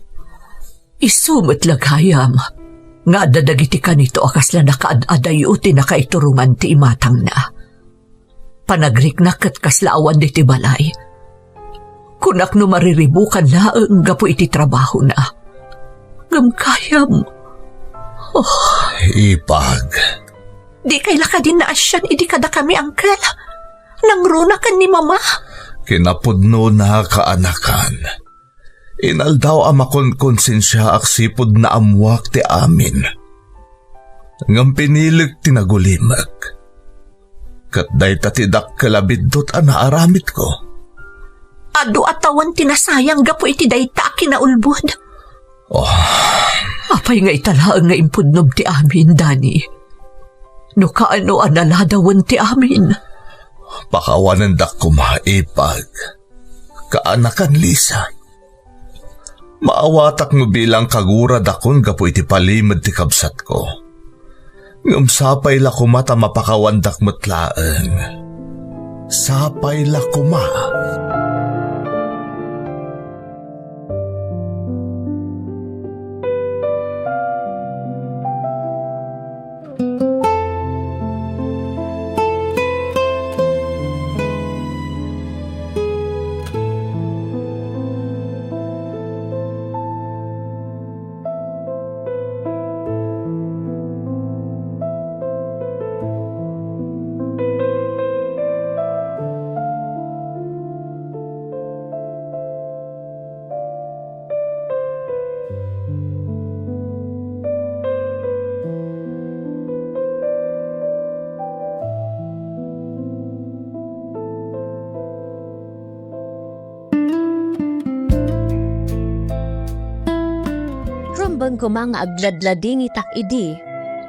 Isu met la gayam nga adda dagiti kanito a kasla nakaad-adayo ti nakaiturongan ti imatangna. Panagriknak ket kasla awan ditoy balay. Kunak no mariribukan laeng gapu iti trabahona. Ngem gayam. Oh. Ipag. Dikay la kadi naasian idi kadakami, Uncle? Nangruna ken ni Mama. Kinapudnona, kaanakan. Inaldaw a makonkonsensiaak sipud naammoak ti amin. Ngem pinilik ti nagulimek. Ket dayta ti dakkel a biddut a naaramidko. Adu a tawen ti nasayang gapu iti dayta a kinaulbod. Oh. Apay nga ita laeng nga impudnom ti amin, Dani? No kaano a naladawen ti amin? Pakawanendak koma, Ipag. Kaanakan, Lisa. Maawatak no bilang kaguradakon gapu iti palimed ti kabsatko. Ngem sapay la koma ta mapakawandak met laeng. Sapay la koma. Rumbeng koma nga agladladingitak idi,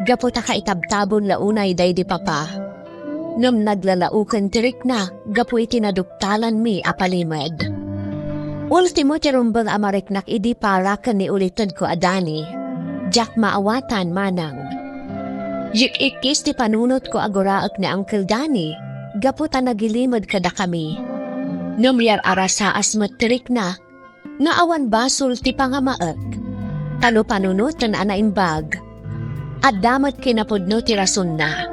gapu ta kaitabtabon la unay daydi Papa. Ngem naglalaoken ti rikna gapu iti naduktalanmi a palimed. Ultimo ti rumbeng a mariknak idi para ken ni ulitedko a Dani. Diak maawatan, manang. Yik-ikkis ti panunotko a guraek ni Uncle Dani gapu ta nagilimed kadakami. Ngem yar-arasaas met ti rikna nga awan basol ti pangamaek. Ta no panunoten a naimbag, adda met kinapudno ti rasonna.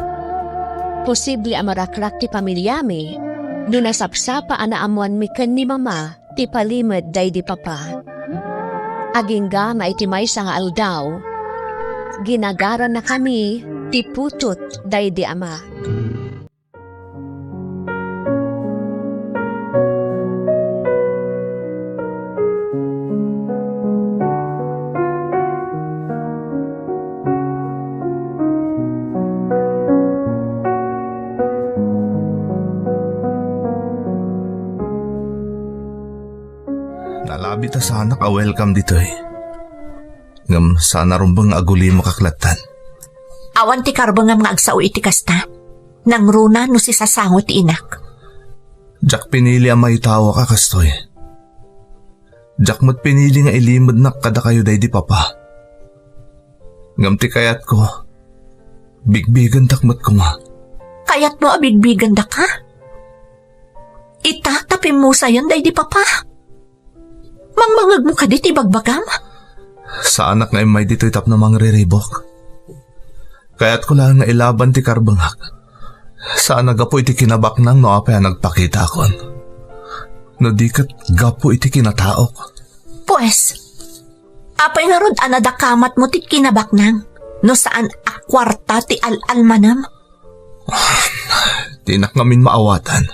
Posible a marakrak ti pamiliami no nasapsapa a naammoanmi ken ni Mama ti palimed daydi Papa. Agingga nga iti maysa nga aldaw, ginagarannakami ti putot daydi Ama. Nalabi ta saanak a welcome ditoy. Ngem saan a rumbeng nga agulimekak lattan. Awan ti karbengam nga agsao iti kasta. Nangruna no sisasango ti inak. Diak pinili a maitawaka kastoy. Diak met pinili nga ilimednak kadakayo daydi papa. Ngem ti kayatko, bigbigendak met koma. Kayatmo a bigbigandaka? Ita ta pimmusayen daydi papa? Mangmangegmo kadi ti ibagbagam? Saanak nga immay ditoy tapno mangriribuk. Kayatko laeng nga ilaban ti karbengak. Saan a gapu iti kinabaknang no apay a nagpakitakon. No di ket gapu iti kinataok. Pues, apay ngarud a nadakamatmo ti kinabaknang no saan a kuarta ti al-almanem? Dinak ngamin maawatan.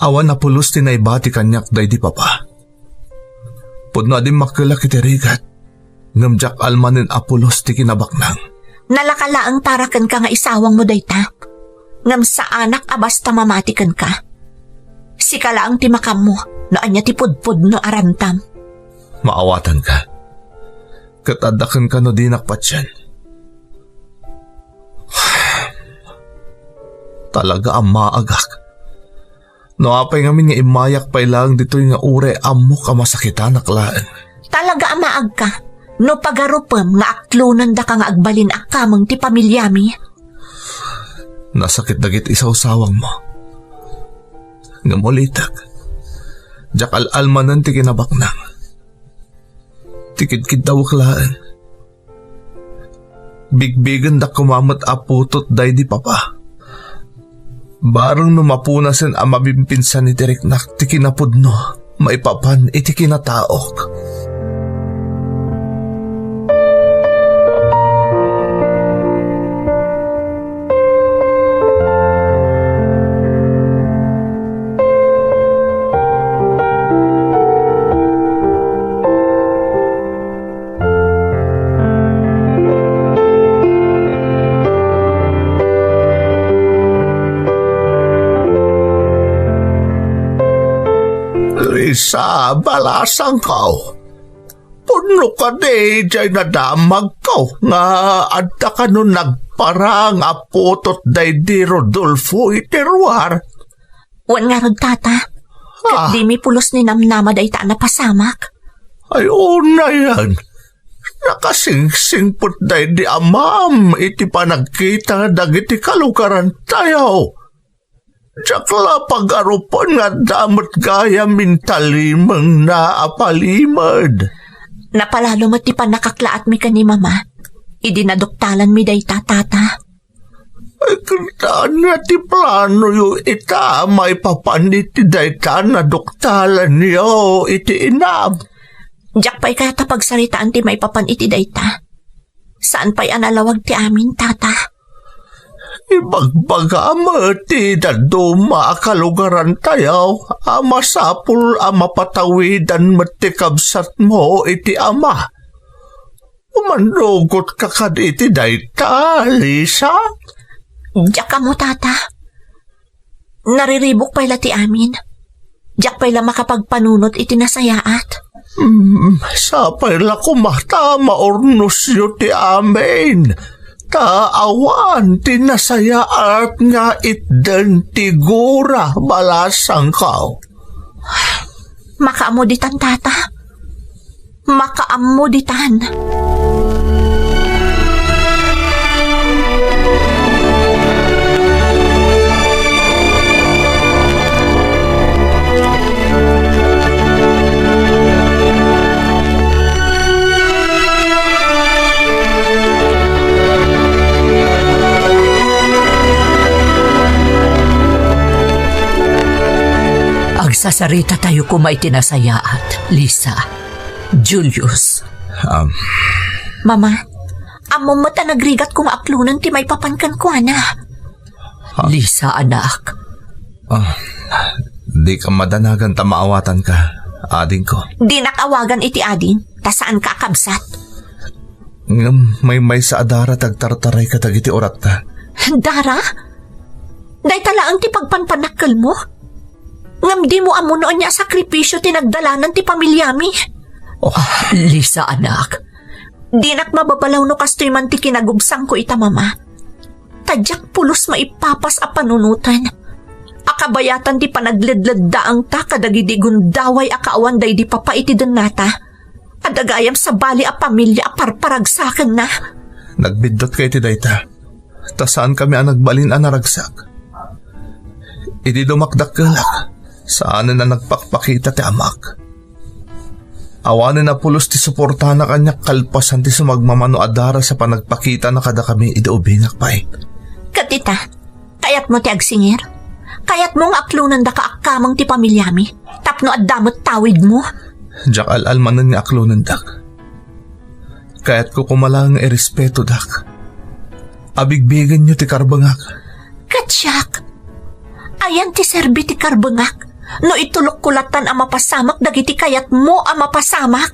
Awan a pulos ti naibati kaniak daydi papa. Pudno a dimmakkelak iti rigat, ngem diak almanen a pulos ti kinabaknang. Nalaka laeng para kenka nga isawangmo dayta, ngem saanak a basta mamati kenka. Sika laeng ti makaammo no ania ti pudpudno a rantam. Maawatanka. Ket adda kenka no dinak patien. Talaga a maagak. No apay ngamin nga immayak pay laeng ditoy nga uray ammok a masakitanak laeng. Talaga a maagka no pagarupem nga aklonendaka nga agbalin a kameng ti pamiliami. Nasakit dagiti isawsawangmo. Ngem ulitek, diak al-almanen ti kinabaknang. Ti kidkiddawek laeng. Bigbigendak koma met a putot daydi papa. Bareng no mapunasen a mabimpinsan iti riknak ti kinapudno maipapan iti kinataok. Lisa, balasangko. Pudno kadi jay nadamagko nga adda kano nagparang a putot daydi Rodolfo iti ruar? Wen ngarud, tata. Ket Ah. dimi pulos ni namnama dayta a napasamak. Ay, unayen. Nakasingsingpet daydi amam iti panagkita dagiti kalugarantayo. Diak la pagarupen nga adda met gayam intalimengna a palimed. Napalalo met ti pannakaklaatmi ken ni Mama idi naduktalanmi dayta, Tata. Ay, ket ania ti planoyo ita maipapan iti dayta naduktalanyo iti inam? Diak pay kayat a pagsaritaan ti maipapan iti dayta. Saan pay a nalawag ti amin, Tata. Ibagbaga met ti dadduma a kalugarantayo a masapul a mapatawidan met ti kabsatmo iti ama. Umanugot ka kadi iti dayta, Lisa? Diak ammo, Tata. Nariribuk pay la ti amin. Diak pay la makapagpanunot iti nasayaat. Hmm, sapay la koma ta maurnosyo ti amin. Ta awan ti nasayaat nga itden ti gura, balasangko. Makaammo ditan, Tata. Makaammo ditan. Agsasaritatayo koma iti nasayaat, Lisa. Julius. Um. Mama, ammom met a nagrigatko nga aklonen ti maipapan kenkuana. Ah. Lisa, anak. Ah, dika madanagan ta maawatanka, adingko. Dinak awagan iti ading, ta saanka a kabsat. Ngem maymaysa a dara ti agtartaray kadagiti uratta. Dara? Dayta laeng ti pagpanpanakkelmo? Ngem dimo ammo no ania a sakripisio ti nagdalanan ti pamiliami. Oh, Lisa, anak. Dinak mababalaw no kastoy man ti kinagubsangko ita, Mama. Ta diak pulos maipapas a panunoten a kabayatan ti panagledleddaangta kadagidi gundaway a kaawan daydi papa iti dennata. Adda gayam sabali a pamilia a parparagsakenna. Nagbiddutko iti dayta. Ta saankami a nagbalin a naragsak. Idi dumakdakkelak, saanen a nagpakpakita ti amak. Awanen a pulos ti suportana kaniak kalpasan ti sumagmamano a daras a panagpakitana kadakami idi ubingak pay. Ket ita, kayatmo ti agsingir? Kayatmo nga aklonendaka a kameng ti pamiliami tapno adda met tawidmo? Diak al-al manen nga aklonendak. Kayatko koma laeng nga irespetodak. Abigbigenyo ti karbengak. Ket siak, ayan ti serbi ti karbengak no itulokko lattan a mapasamak dagiti kayatmo a mapasamak?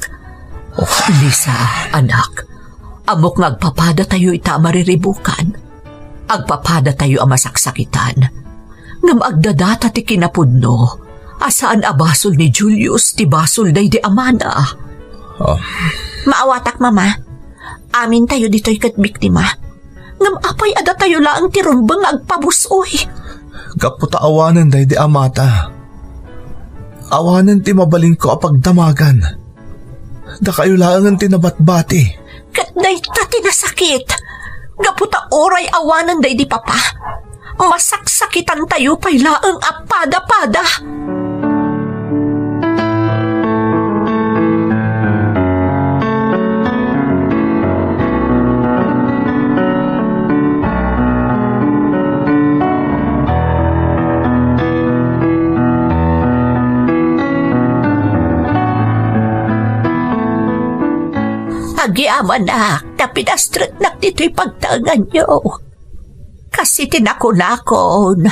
Oh, Lisa, anak, ammok nga agpapadatayo ita a mariribukan. Agpapadatayo a masaksakitan. Ngem agdadata ti kinapudno a saan a basol ni Julius ti basol daydi amana. Oh. Maawatak, Mama. Amintayo ditoy ket biktima. Ngem apay a datayo laeng ti rumbeng nga agpabus-oy? Gapu ta awanen daydi amata. Awanen ti mabalinko a pagdamagan. Dakayo laengen ti nabatbati. Ket dayta ti nasakit. Gapu ta uray awanen daydi papa, masaksakitantayo pay laeng a pada-pada. Agyamanak ta pinastreknak ditoy pagtaenganyo. Kas iti nakunakon,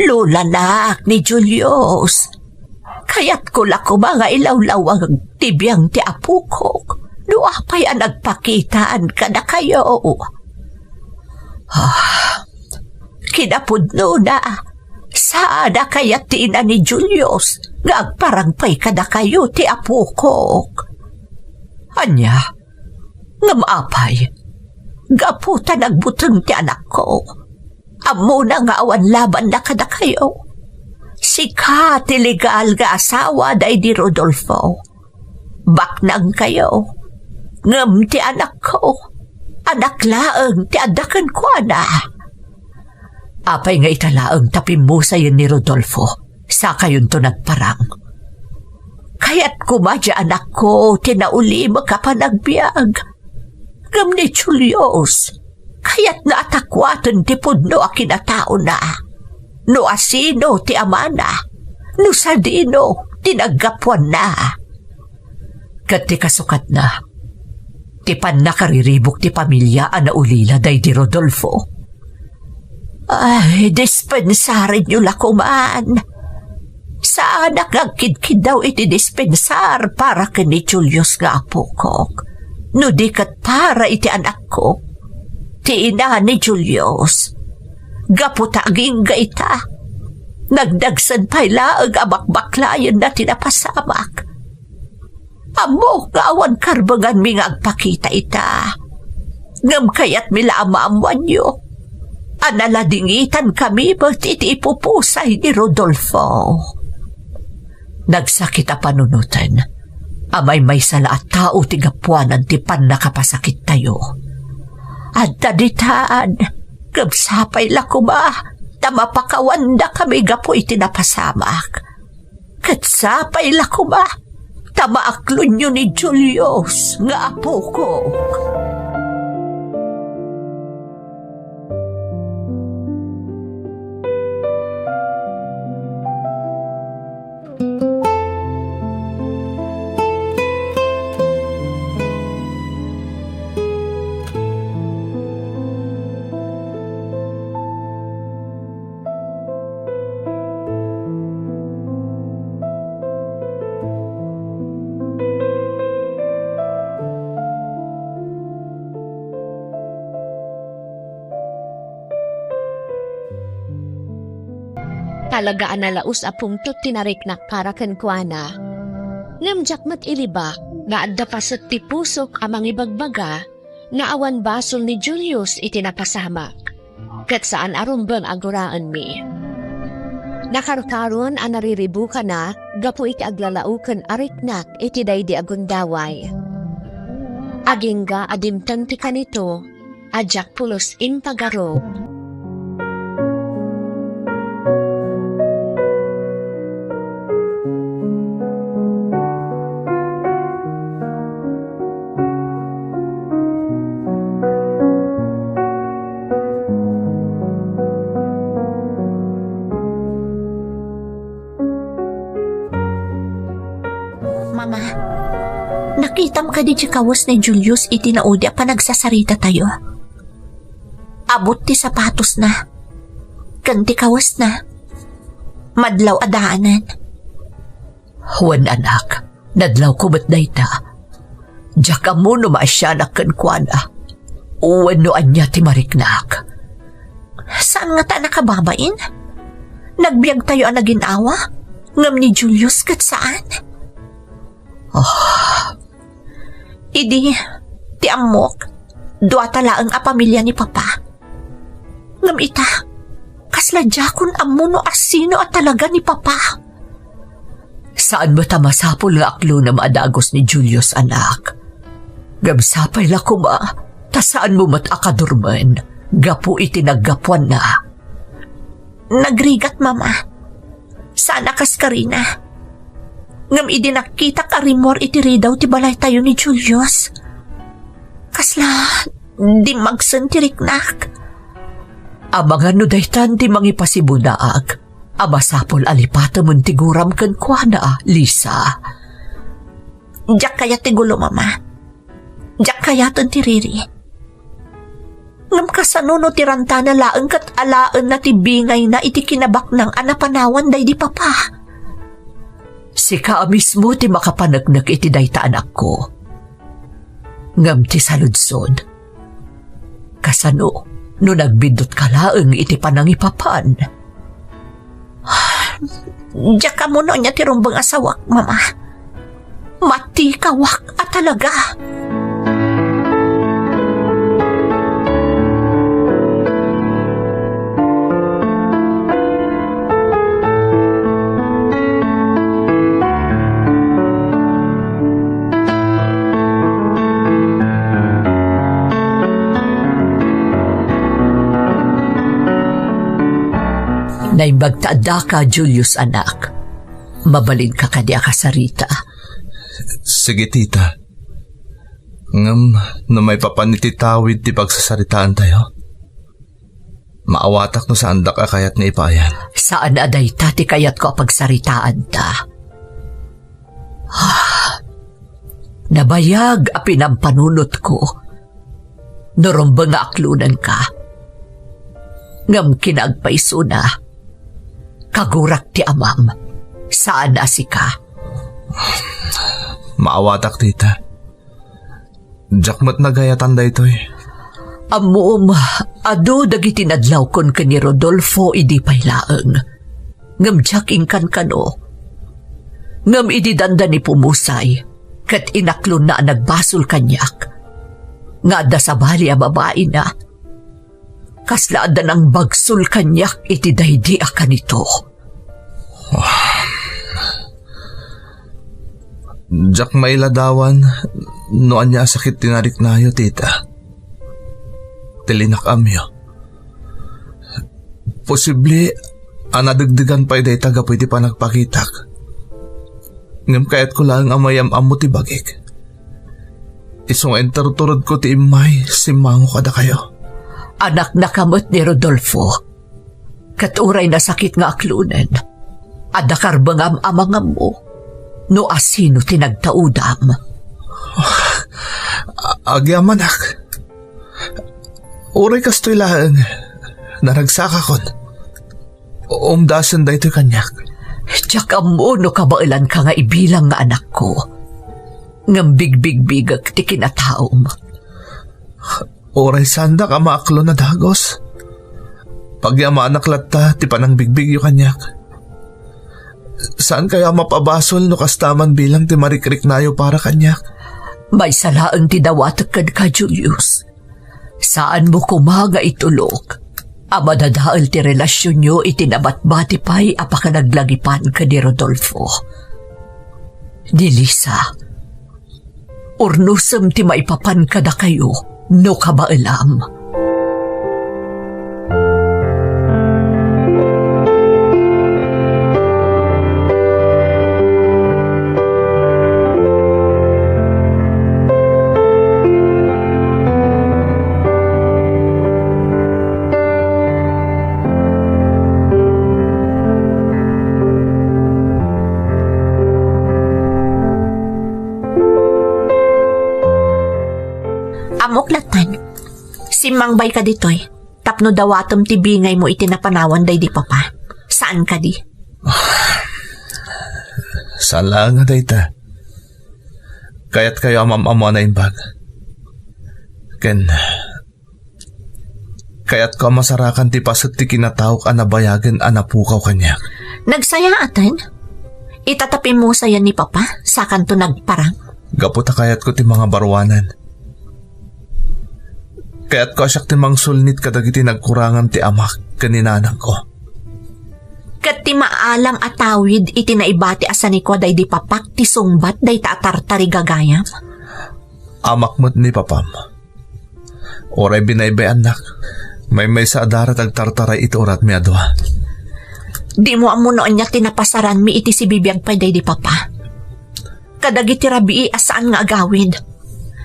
lolanak ni Julius. Kayatko la koma nga ilawlawag ti biang ti apokok no apay a nagpakitaan kadakayo. Ah, kinapudnona, saan a kayat ti ina ni Julius nga agparang pay kadakayo ti apokok. Ania? Ngem apay, gapu ta nagbuteng ti anakko, ammona nga awan labanna kadakayo. Sika ti legal nga asawa daydi Rodolfo. Baknangkayo, ngem ti anakko, anak laeng ti adda kenkuana. Apay nga ita laeng ta pimmusayen ni Rodolfo, sakayonto nagparang? Kayat koma ti anakko ti naulimek a panagbiag. Ngem ni Julius, kayatna a takuaten ti pudno a kinataona. No asino ti amana, no sadino ti naggapuanna. Ket ti kasukatna, ti pannakariribuk ti pamilia a naulila daydi Rodolfo. Ay, dispensarenyo la koman. Saanak nga agkidkiddaw iti dispensar para ken ni Julius nga apokok, no di ket para iti anakko, ti ina ni Julius. Gapu ta agingga ita, nagdagsen pay laeng a bakbaklayenna ti napasamak. Ammok nga awan karbenganmi nga agpakita ita. Ngem kayatmi la a maammoanyo a naladingitankami met iti ipupusay ni Rodolfo. Nagsakit a panunoten a maymaysa la a tao ti gapuanan ti pannakapasakittayo. Adda ditan, ngem sapay la koma ta mapakawandakami gapu iti napasamak. Ket sapay la koma ta maaklonyo ni Julius nga apokok. Talaga a nalaus a pungtot ti nariknak para kenkuana. Ngem diak met ilibak nga adda paset ti pusok a mangibagbaga nga awan basol ni Julius iti napasamak, ket saan a rumbeng a guraenmi. Nakarkaron a nariribukana gapu iti aglalaoken a riknak iti daydi a gundaway. Agingga a dimteng ti kanito, a diak pulos impagarup. Mama, nakitam kadi ti kawes ni Julius iti naudi a panagsasarita tayo? Abut ti sapatosna ken ti kawesna, madlaw a daanen. Wen, anak, nadlawko met dayta. Diak ammo no maasianak kenkuana, wen no ania ti mariknak. Saan ngata a nakababain? Nagbiagtayo a nagin-awa, ngem ni Julius ket saan. Oh. Idi, ti ammok, duata laeng a pamilia ni Papa. Ngem ita, kasla diakon ammo no asino a talaga ni Papa. Saan met a masapul nga aklonem a dagus ni Julius, anak. Ngem sapay la koma ta saanmo met a kadurmen gapu iti naggapuanna. Nagrigat, Mama. Saan a kas karina. Ngem idi nakitak a rimmuar iti ridaw ti balaytayo ni Julius, kasla dimmagsen ti riknak. Amangan no daytan ti mangipasibunaak a masapul a lipatemen ti guram kenkuana, Lisa. Diak kayat ti gulo, Mama. Diak kayaten ti riri. Ngem kasano no ti rantana laeng ket alaenna ti bingayna iti kinabaknang a napanawan daydi Papa? Sika a mismo ti makapaneknek iti dayta, anakko. Ngem ti saludsod, kasano no nagbiddutka laeng iti panangipapan? Diak ammo no ania ti rumbeng a sawak, Mama. Matikawak a talaga. Naimbag ta addaka, Julius, anak. Mabalinka kadi a kasarita? Sige, tita. Ngem no maipapan iti tawid ti pagsasaritaantayo, maawatak no saandak a kayat nga ipaayam. Saan a dayta ti kayatko a pagsaritaanta. Nabayag a pinampanunotko no rumbeng nga aklonenka. Ngem kinaagpaysona, kagurak ti amam, saan a sika. Maawatak, tita. Diak met nagayatan daytoy. Ammom, adu dagiti nadlawkon ken ni Rodolfo idi pay laeng. Ngem diak inkankano. Ngem idi dandani pumusay, ket inaklonna a nagbasol kaniak nga adda sabali a babaina, kasla adda nangbagsul kaniak iti daydi a kanito. Diak mailadawan no ania a sakit ti nariknayo, tita. Ti linak-amyo. Posible a nadegdegan pay dayta gapu iti panagpakitak. Ngem kayatko laeng a mayam-ammo ti bagik. Isu nga interturodko ti immay, simmango kadakayo. Anaknaka met ni Rodolfo. Ket uray nasakit nga aklonen, adda karbengam a mangammo no asino ti nagtaudam. A-, agyamanak. Uray kastoy laeng, naragsakakon. Umdasen daytoy kaniak. Diak ammo no kabaelanka nga ibilang nga anakko. Ngem bigbigbigek ti kinataom. Uray saandak a maaklon a dagus, pagyamanak latta ti panangbigbigyo kaniak. Saankayo a mapabasol no kasta man bilang ti marikriknayo para kaniak? Maysa laeng ti dawatek kenka, Julius. Saanmo koma nga itulok a madadael ti relasionyo iti nabatbati pay a pakanaglagipan ken ni Rodolfo. Ni Lisa, urnosem ti maipapan kadakayo no kabaelam. Ammok latta. Simmangbayka ditoy tapno dawatem ti bingaymo iti napanawan daydi papa. Saan kadi? Saan laeng a dayta. Kayatkayo a mam-ammo a naimbag. Ken kayatko a masarakan ti paset ti kinataok a nabayagen a napukaw kaniak. Nagsayaaten? Ita ta pimmusayan ni papa, sakanto nagparang? Gapu ta kayatko ti mangabaruanan. Kayatko a siak ti mangsulnit kadagiti nagkurangam ti amak ken ni nanangko. Ket ti maalam a tawid iti naibati a sanikua daydi papak ti sungbat dayta a tartarigagayam. Amak met ni papam. Uray binaybay-annak, maymaysa a dara ti agtartaray iti uratmi a dua. Dimo ammo no ania ti napasaranmi iti sibibiag pay daydi papa. Kadagiti rabii a saan nga agawid.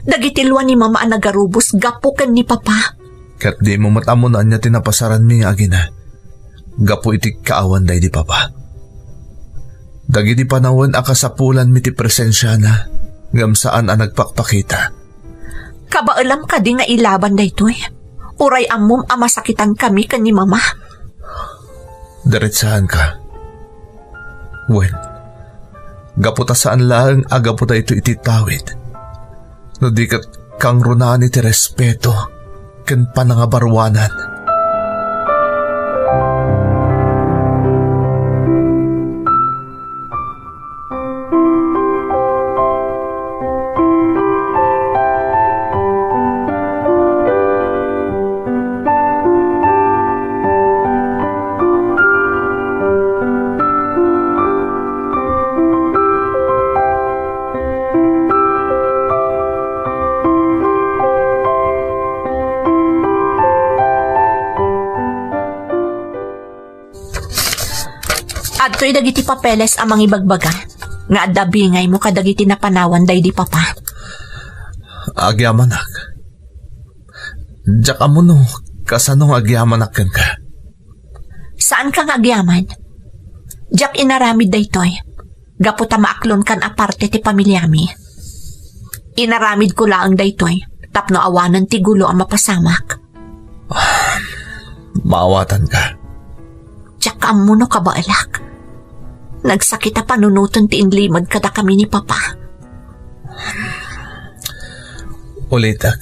Dagiti lua ni mama a nagarubos gapu ken ni papa. Ket dimo met ammo no ania ti napasaranmi nga agina gapu iti kaawan daydi papa. Dagiti panawen a kasapulanmi ti presensiana, ngem saan a nagpakpakita. Kabaelam kadi nga ilaban daytoy? Uray ammom a masakitankami ken ni mama. Diretsahanka. Wen, gapu ta saan laeng a gapu daytoy iti tawid, no di ket kangrunaan iti respeto ken panangabaruanan. Adtoy dagiti papeles a mangibagbaga nga adda bingaymo kadagiti napanawan daydi papa. Agyamanak. Diak ammo no kasano nga agyamanak kenka. Saanka nga agyaman? Diak inaramid daytoy gapu ta maaklonkan a parte ti pamiliami. Inaramidko laeng daytoy tapno awanen ti gulo a mapasamak. Maawatanka. Diak ammo no kabaelak. Nagsakit a panunoten ti inlimed kadakami ni papa. Ulitek,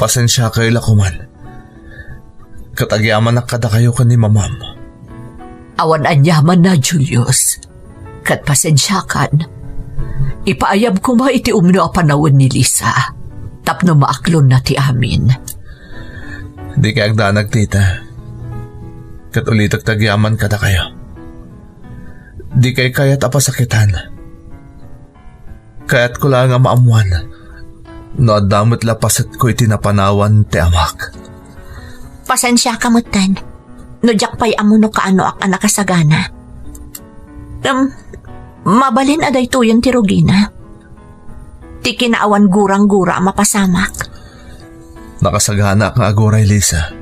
pasensiakayo la koman. Ket agyamanak kadakayo ken ni mamam. Awan aniamanna, Julius. Ket pasensiakan. Ipaayab koma iti umno a panawen ni Lisa tapno maaklonna ti amin. Dikay agdanag, tita. Ket ulitek ti agyaman kadakayo. Dikay kayat a pasakitan. Kayatko laeng a maammoan no adda met la pasetko iti napanawan ti amak. Pasensiaka metten no diak pay ammo no kaanoak a nakasagana. Ngem, mabalin a daytoyen ti rugina. Ti kinaawan gurang-gura a mapasamak. Nakasaganaak nga aguray, Lisa.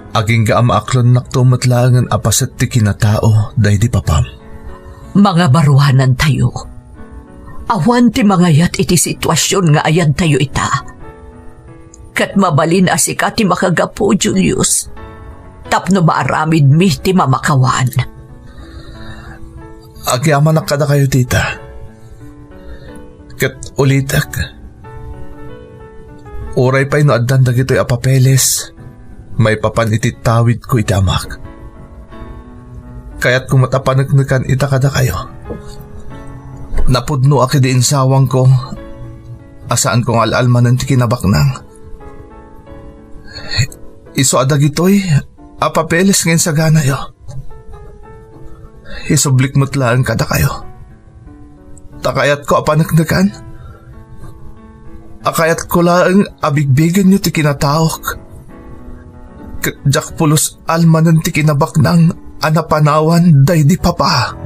Agingga a maaklonnakto met laengen a paset ti kinatao daydi papam. Mangabaruanantayo. Awan ti mangayat iti situasion nga ayantayo ita. Ket mabalin a sika ti makagapu, Julius, tapno maaramidmi ti mamakawan. Agyamanak kadakayo, tita. Ket ulitek, uray pay no addan dagitoy a papeles maipapan iti tawidko iti amak, Kayatko met a paneknekan ita kadakayo. Napudnoak idi insawangko a saanko nga al-almanen ti kinabaknang. Isu a dagitoy a papeles nga insaganayo, isublik met laeng kadakayo. Ta kayatko a paneknekan a kayatko laeng a bigbigenyo ti kinataok. Ket diak pulos almanen ti kinabaknang a napanawan daydi Papa.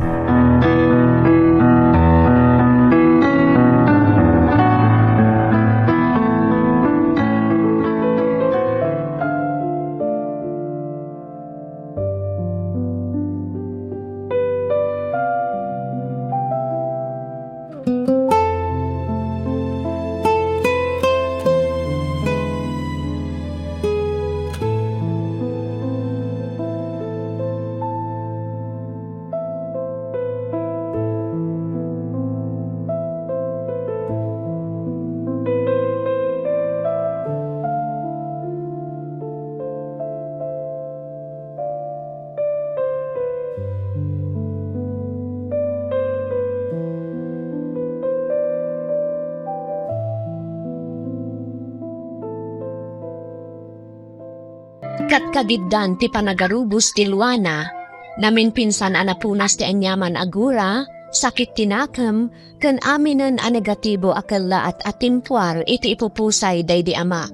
Ket kagiddan ti panagarubos ti luana, naminpinsan a napunas ti aniaman a gura, sakit ti nakem, ken aminen a negatibo a kellaat a timpuar iti ipupusay daydi amak.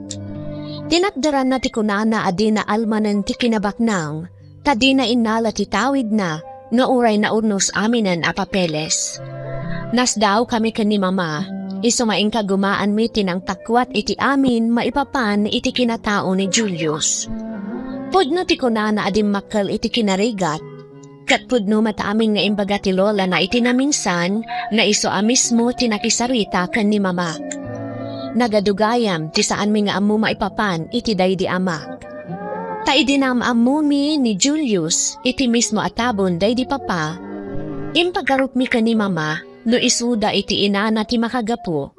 Tinakderanna ti kunana a dina almanen ti kinabaknang, ta dina innala ti tawidna no uray naurnos aminen a papeles. Nasdaawkami ken ni Mama, isu nga inkagumaanmi ti nangtakkuat iti amin maipapan iti kinatao ni Julius. Pudno ti kunana a dimmakkel iti kinarigat, ket pudno met amin nga imbaga ti lolana iti naminsan nga isu a mismo ti nakisarita ken ni Mamak. Nagadu gayam ti saanmi nga ammo maipapan iti daydi amak. Ta idi naam-ammomi ni Julius iti mismo a tabon daydi Papa, impagarupmi ken ni Mama no isuda iti inana ti makagapu.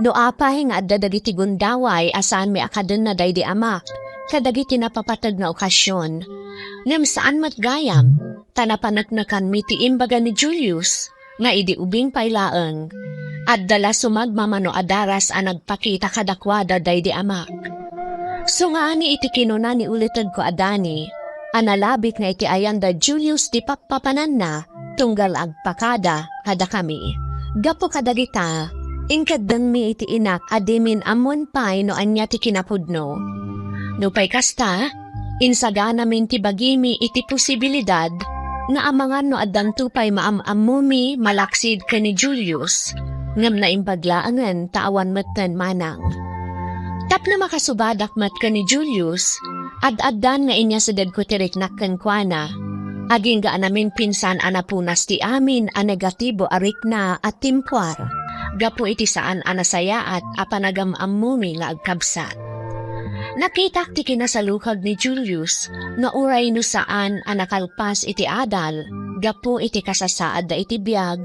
No apay nga adda dagiti gundaway a saanmi a kadenna daydi amak kadagiti napapateg nga okasion, ngem saan met gayam, ta napaneknekanmi ti imbaga ni Julius nga idi ubing pay laeng, adda la sumagmamano a daras a nagpakita kadakuada daydi amak. Sungani iti kinuna ni ulitegko a Dani a nalabit nga iti ayan da Julius ti pakpapananna tunggal agpakada kadakami. Gapu kadagita, inkeddengmi iti inak a dimin ammoen pay no ania ti kinapudno. Nupay kasta, insaganamin ti bagimi iti posibilidad nga amangan no addanto pay maam-ammomi malaksid ken ni Julius, ngem naimbag laengen ta awan metten manang. Tapno makasubadak met ken ni Julius, ad-addan nga inyasidegko ti riknak kenkuana. Agingga a naminpinsan a napunas ti amin a negatibo a rikna a timpuar gapu iti saan a nasayaat a panagam-ammomi nga agkabsat. Nakitak ti kinasalukag ni Julius nga uray no saan a nakalpas iti adal gapu iti kasasaadda iti biag,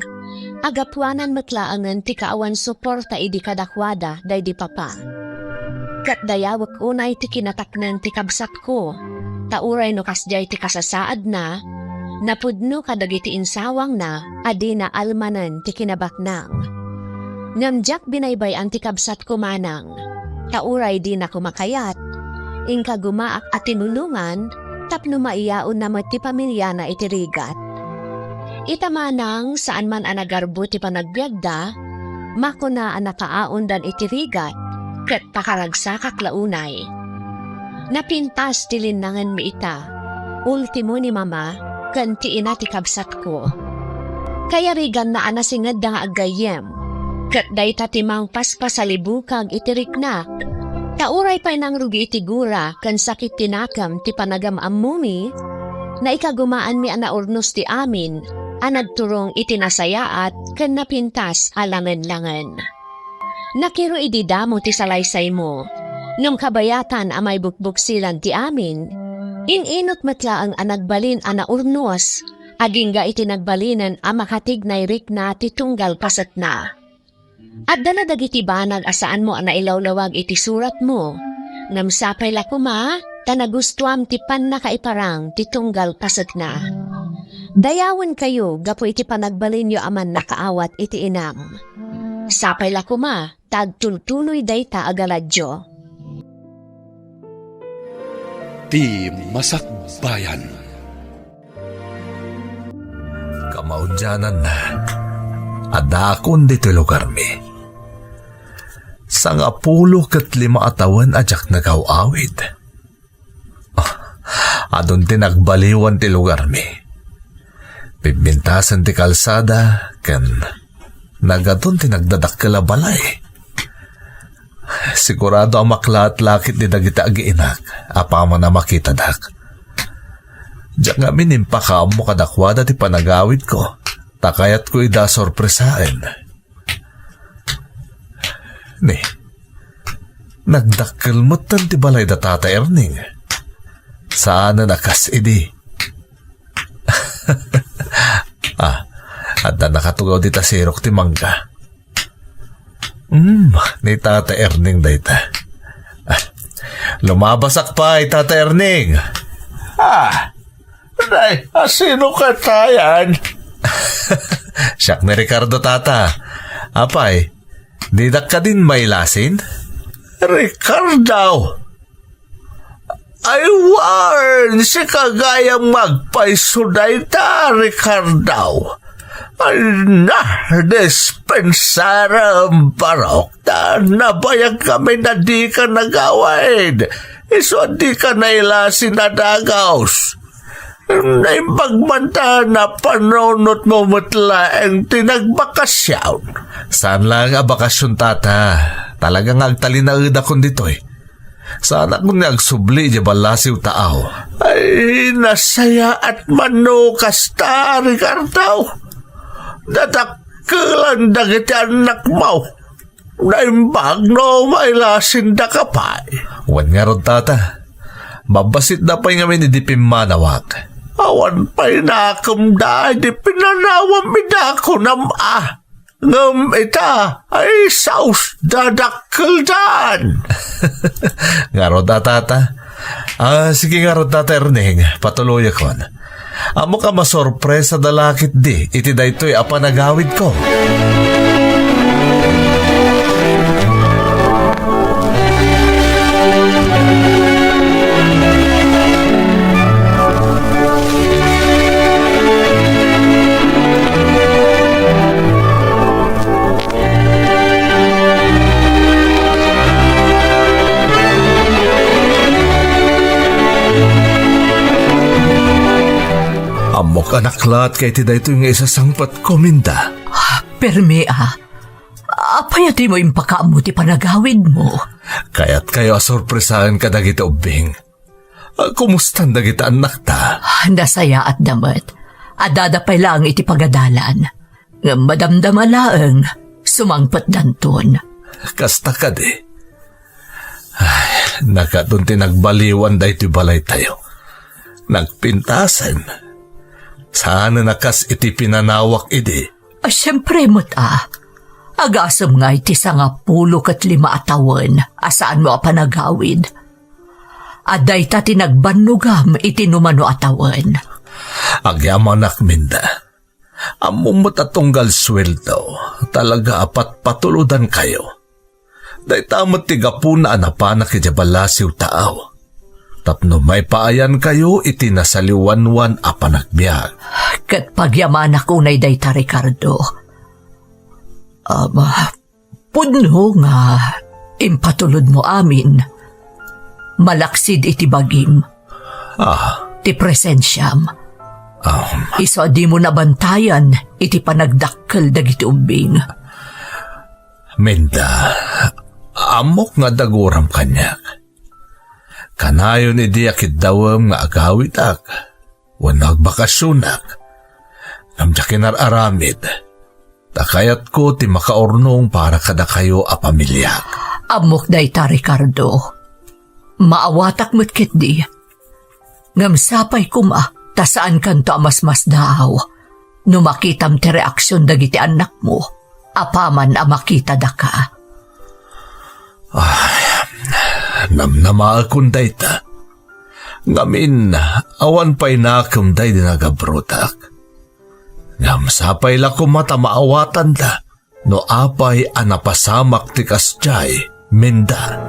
agapuanan met laengen ti kaawan suporta idi kadakuada daydi Papa. Ket dayawek unay ti kinatakneng ti kabsatko, ta uray no kasdiay ti kasasaadna, napudno kadagiti insawangna a dina almanen ti kinabaknang. Ngem diak binaybay-an ti kabsatko manang, ta uray dina koma kayat, inkagumaak a tinulongan tapno maiyaonna met ti pamiliana iti rigat. Ita manang, saan man a nagarbo ti panagbiagda, makuna a nakaaondan iti rigat, ket pakaragsakak la unay. Napintas ti linnangenmi ita. Ultimo ni Mama ken ti ina ti kabsatko. Kayariganna a nasingedda nga aggayyem, ket dayta ti mangpaspasalibukag iti riknak. Ta uray pay nangrugi iti gura ken sakit ti nakem ti panagam-ammomi, naikagumaanmi a naurnos ti amin a nagturong iti nasayaat ken napintas a langen-langen. Nakiro idi damo ti salaysaymo, ngem kabayatan a maibukbuksilan ti amin, in-inot met laeng a nagbalin a naurnos, agingga iti nagbalinen a makatignay rikna ti tunggal pasekna. Adda la dagiti banag a saanmo a nailawlawag iti suratmo, ngem sapay la koma ta nagustuam ti pannakaiparang ti tunggal pasekna. Dayawenkayo gapu iti panagbalinyo a mannakaawat iti inam. Sapay la koma ta agtultuloy dayta a galadyo. Ti Masakbayan. Kamaudiananna, addaakon ditoy lugarmi. Sangapulo ket lima a tawen a diak nagaw-awid. Ah, adun ti nagbaliwan ti lugarmi. Pimpintasen ti kalsada ken nagadun ti nagdadakkel a balay. Sigurado a maklaat lakit ni dagiti agiinak apaman a makitadak. Diak ngamin impakaammo kadakuada ti panagawidko, ta kayatko ida a sorpresaen. Ni, nagdakkel metten ti balay da Tata Erning. Saanen a kas idi. Ah, adda nakatugaw dita sirok ti mangga. Hmm, ni Tata Erning dayta. Ah, lumabasak pay, Tata Erning. Ah, Nay, a sino katayan? Siak ni Ricardo, Tata. Apay, didak kadin mailasin? Ricardo! Ay, wen, sika gayam nga agpayso dayta, Ricardo. Ay, na, dispensarem, barok, ta nabayag kami na dika nagawid. Isu a dika nailasin a dagus. Naimbag man ta napanunotmo met laeng ti nagbakasyon. Saan laeng a bakasyon, Tata. Talaga nga agtalinaedakon ditoy. Saanakon nga agsubli idiay ballasiw taaw. Ay, nasayaat man no kasta, Ricardo. Dadakkelan dagiti annakmo. Naimbag no mailasiandaka pay. Wen ngarud, Tata. Babbasitda pay ngamin idi pimmanawak. Awan pay nakemda idi pinanawam ida kunam a. Ngem ita, ay, saos dadakkeldan. Ngarud a, Tata. Ah, sige ngarud, Tata Erning, patuloyakon. Ammok a masorpresada laketdi iti daytoy a panagawidko. Ammok a naklaat ka iti daytoy nga isasangpetko, Minda. Ah, permi a. Apay a dimo impakaammo ti panagawidmo? Kayatkayo a sorpresaen kadagiti ubbing. Ah, kumustan dagiti annakta? Nasayaatda met. Addada pay laeng iti pagadalan. Ngem madamdama laeng, sumangpetdanton. Kasta kadi? Ay, nagadun ti nagbaliwan daytoy balaytayo. Nagpintasen. Saanen a kas iti pinanawak idi. A, siempre met a. Agasem nga iti sangapulo ket lima a tawen a saanmo a panagawid. A dayta ti nagbannogam iti numano a tawen. Agyamanak, Minda. Ammom met a tunggal sueldo, talaga a patpatulodankayo. Dayta met ti gapuna a napanak idiay ballasiw taaw. Tapno maipaayankayo iti nasaliwanwan a panagbiag. Ket pagyamanak unay dayta, Ricardo. Ama, pudno nga impatulodmo amin. Malaksid iti bagim. Ah. Ti presensiam. Ah. Isu a dimo nabantayan iti panagdakkel dagiti ubbing. Minda, ammok nga daguram kaniak. Kanayon idi a kiddawem nga agawidak wenno agbakasionak, ngem diak inar-aramid, ta kayatko ti makaurnong para kadakayo a pamiliak. Ammok dayta, Ricardo. Maawatak met ketdi. Ngem sapay koma ta saankanto a masmasdaaw no makitam ti reaksion dagiti annakmo apaman a makitadaka. Ay, namnamaekon dayta. Ngamin, awan pay nakemda idi nagabrotak. Ngem sapay la koma ta maawatanda no apay a napasamak ti kasdiay, Minda.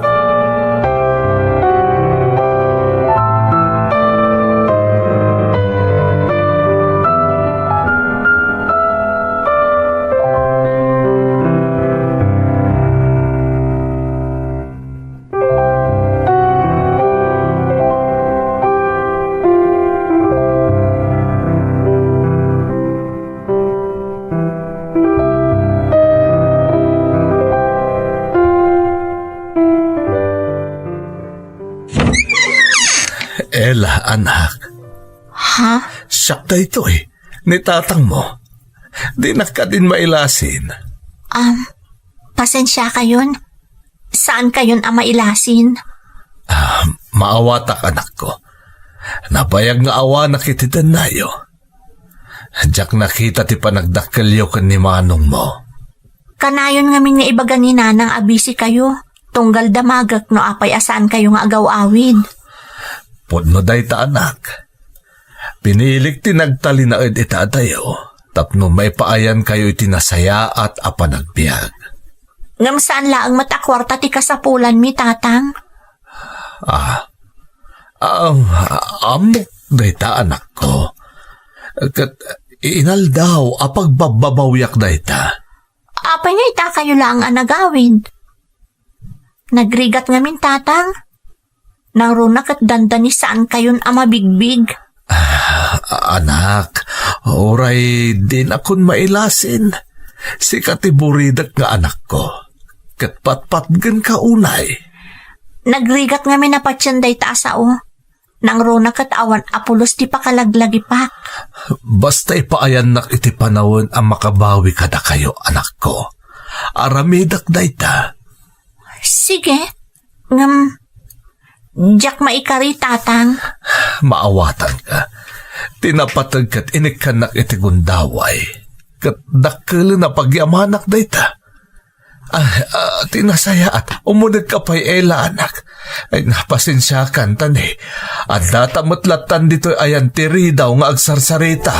Ella, anak. Ha? Siak daytoy, ni tatangmo. Dinak kadin mailasin. Um, Pasensiakayon. Saan kayon a mailasin? Ah, maawatak, anakko. Nabayag nga awanak iti dennayo. Diak nakita ti panagdakkelyo ken ni manongmo. Kanayon ngamin nga ibaga ni Nanang a busy kayo, tunggal damagek no apay a saan kayo nga agaw-awid. Pudno dayta, anak. Pinilik ti nagtalinaed ita adayo tapno maipaayan kayo iti nasayaat a panagbiag. Ngem saan laeng met a kuarta ti kasapulanmi, Tatang? Ah, um, ammok dayta, anakko. Ket inaldaw a pagbabbabawiak dayta. Apay nga ita kayo laeng a nagawid? Nagrigat ngamin, Tatang. Nangruna ket dandani saan kayon a mabigbig. Ah, anak, uray dinakon mailasin. Sika ti buridek nga anakko. Ket patpatgenka unay. Nagrigat ngamin a patien dayta a sao. Nangruna ket awan a pulos ti pakalaglagipak. Basta ipaayannak iti panawen a makabawi kadakayo, anakko. Aramidek dayta. Sige, ngem diak maikari, Tatang. Maawatanka. Ti napateg ket inikkannak iti gundaway. Ket dakkelen a pagyamanak dayta. Ah, ah, ti nasayaat, umunegka pay, Ella, anak. Ay, napasensiakan, ta ni, adda ta met lattan ditoy ayan ti ridaw nga agsarsarita.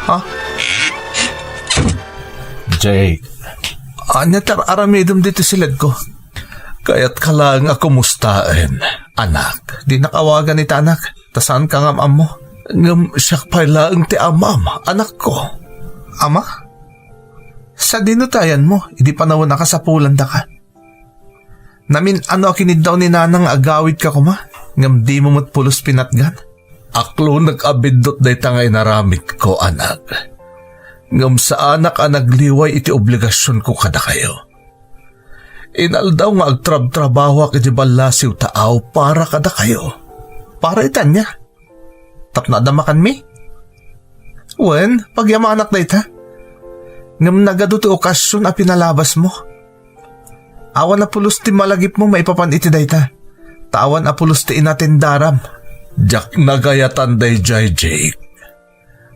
Ha? Jake. Ania ti ar-aramidem ditoy siledko? Kayatka laeng a kumustaen, anak. Dinak awagan ita, anak, ta saanka nga am-ammo. Ngem siak pay laeng ti amam, anakko. Ama? Sadino ti ayanmo idi panawen a kasapulandaka? Namin-ano a kiniddaw ni Nanang nga agawidka koma, ngem dimo met pulos pinatgan? Aklonek a biddut dayta nga inaramidko, anak. Ngem saanak a nagliway iti obligasionko kadakayo. Inaldaw nga agtrabtrabahoak iti ballasiw taaw para kadakayo. Para iti ania? Tapno adda makanmi? Wen, pagyamanak dayta. Ngem nagadu ti okasion a pinalabasmo. Awan a pulos ti malagipmo maipapan iti dayta. Ta awan a pulos ti inatendaram. Diak nagayatan daydiay, Jake.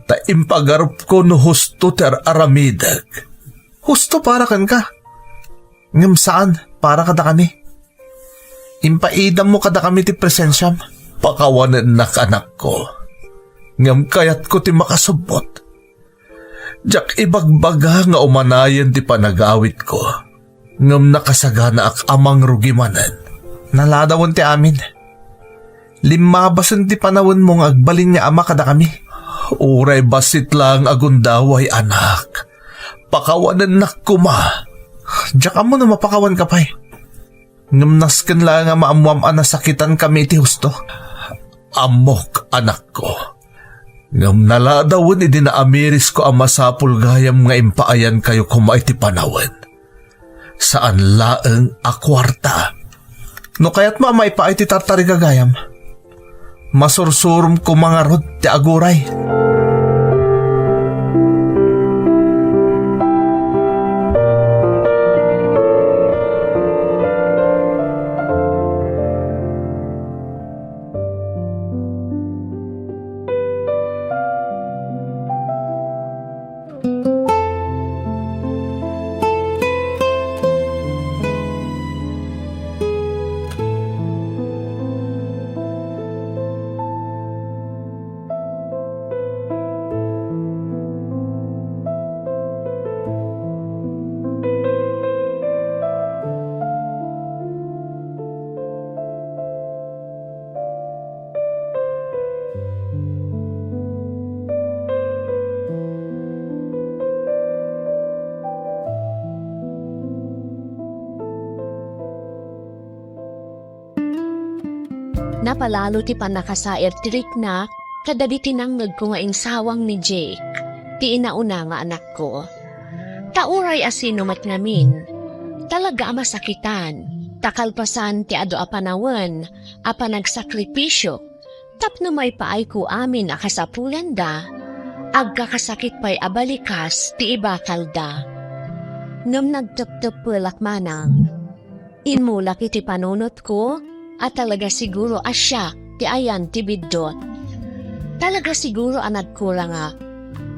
Ta impagarupko no husto ti ar-aramidek. Husto para kenka. Ngem saan para kadakami. Impaidammo kadakami ti presensiam. Pakawanennak, anakko. Ngem kayatko ti makasubbot. Diak ibagbaga nga umanayen ti panagawidko, ngem nakasaganaak a mangrugi manen. Naladawen ti amin. Limmabasen ti panawenmo nga agbalin nga ama kadakami. Uray bassit laeng a gundaway, anak. Pakawanennak koma. Diak ammo no mapakawanka pay. Ngem nasken laeng a maammoam a nasakitankami iti husto. Ammok, anakko. Ngem naladawen idi naamirisko a masapul gayam nga impaayankayo koma iti panawen. Saan laeng a kuarta. No kayatmo a maipaay ti tartarigagayam, masursurom koma ngarud ti aguray. Napalalo ti pannakasair ti riknak kadagiti nangngegko nga insawang ni Jake, ti inauna nga anakko. Ta uray asino met ngamin, talaga a masakitan, ta kalpasan ti adu a panawen a panagsakripisio tapno maipaayko amin a kasapulanda, agkakasakit pay a balikas ti ibakalda. Ngem nagtepteppelak manang. Immulak iti panunotko a talaga siguro a siak ti ayan ti biddut. Talaga siguro a nagkurangak,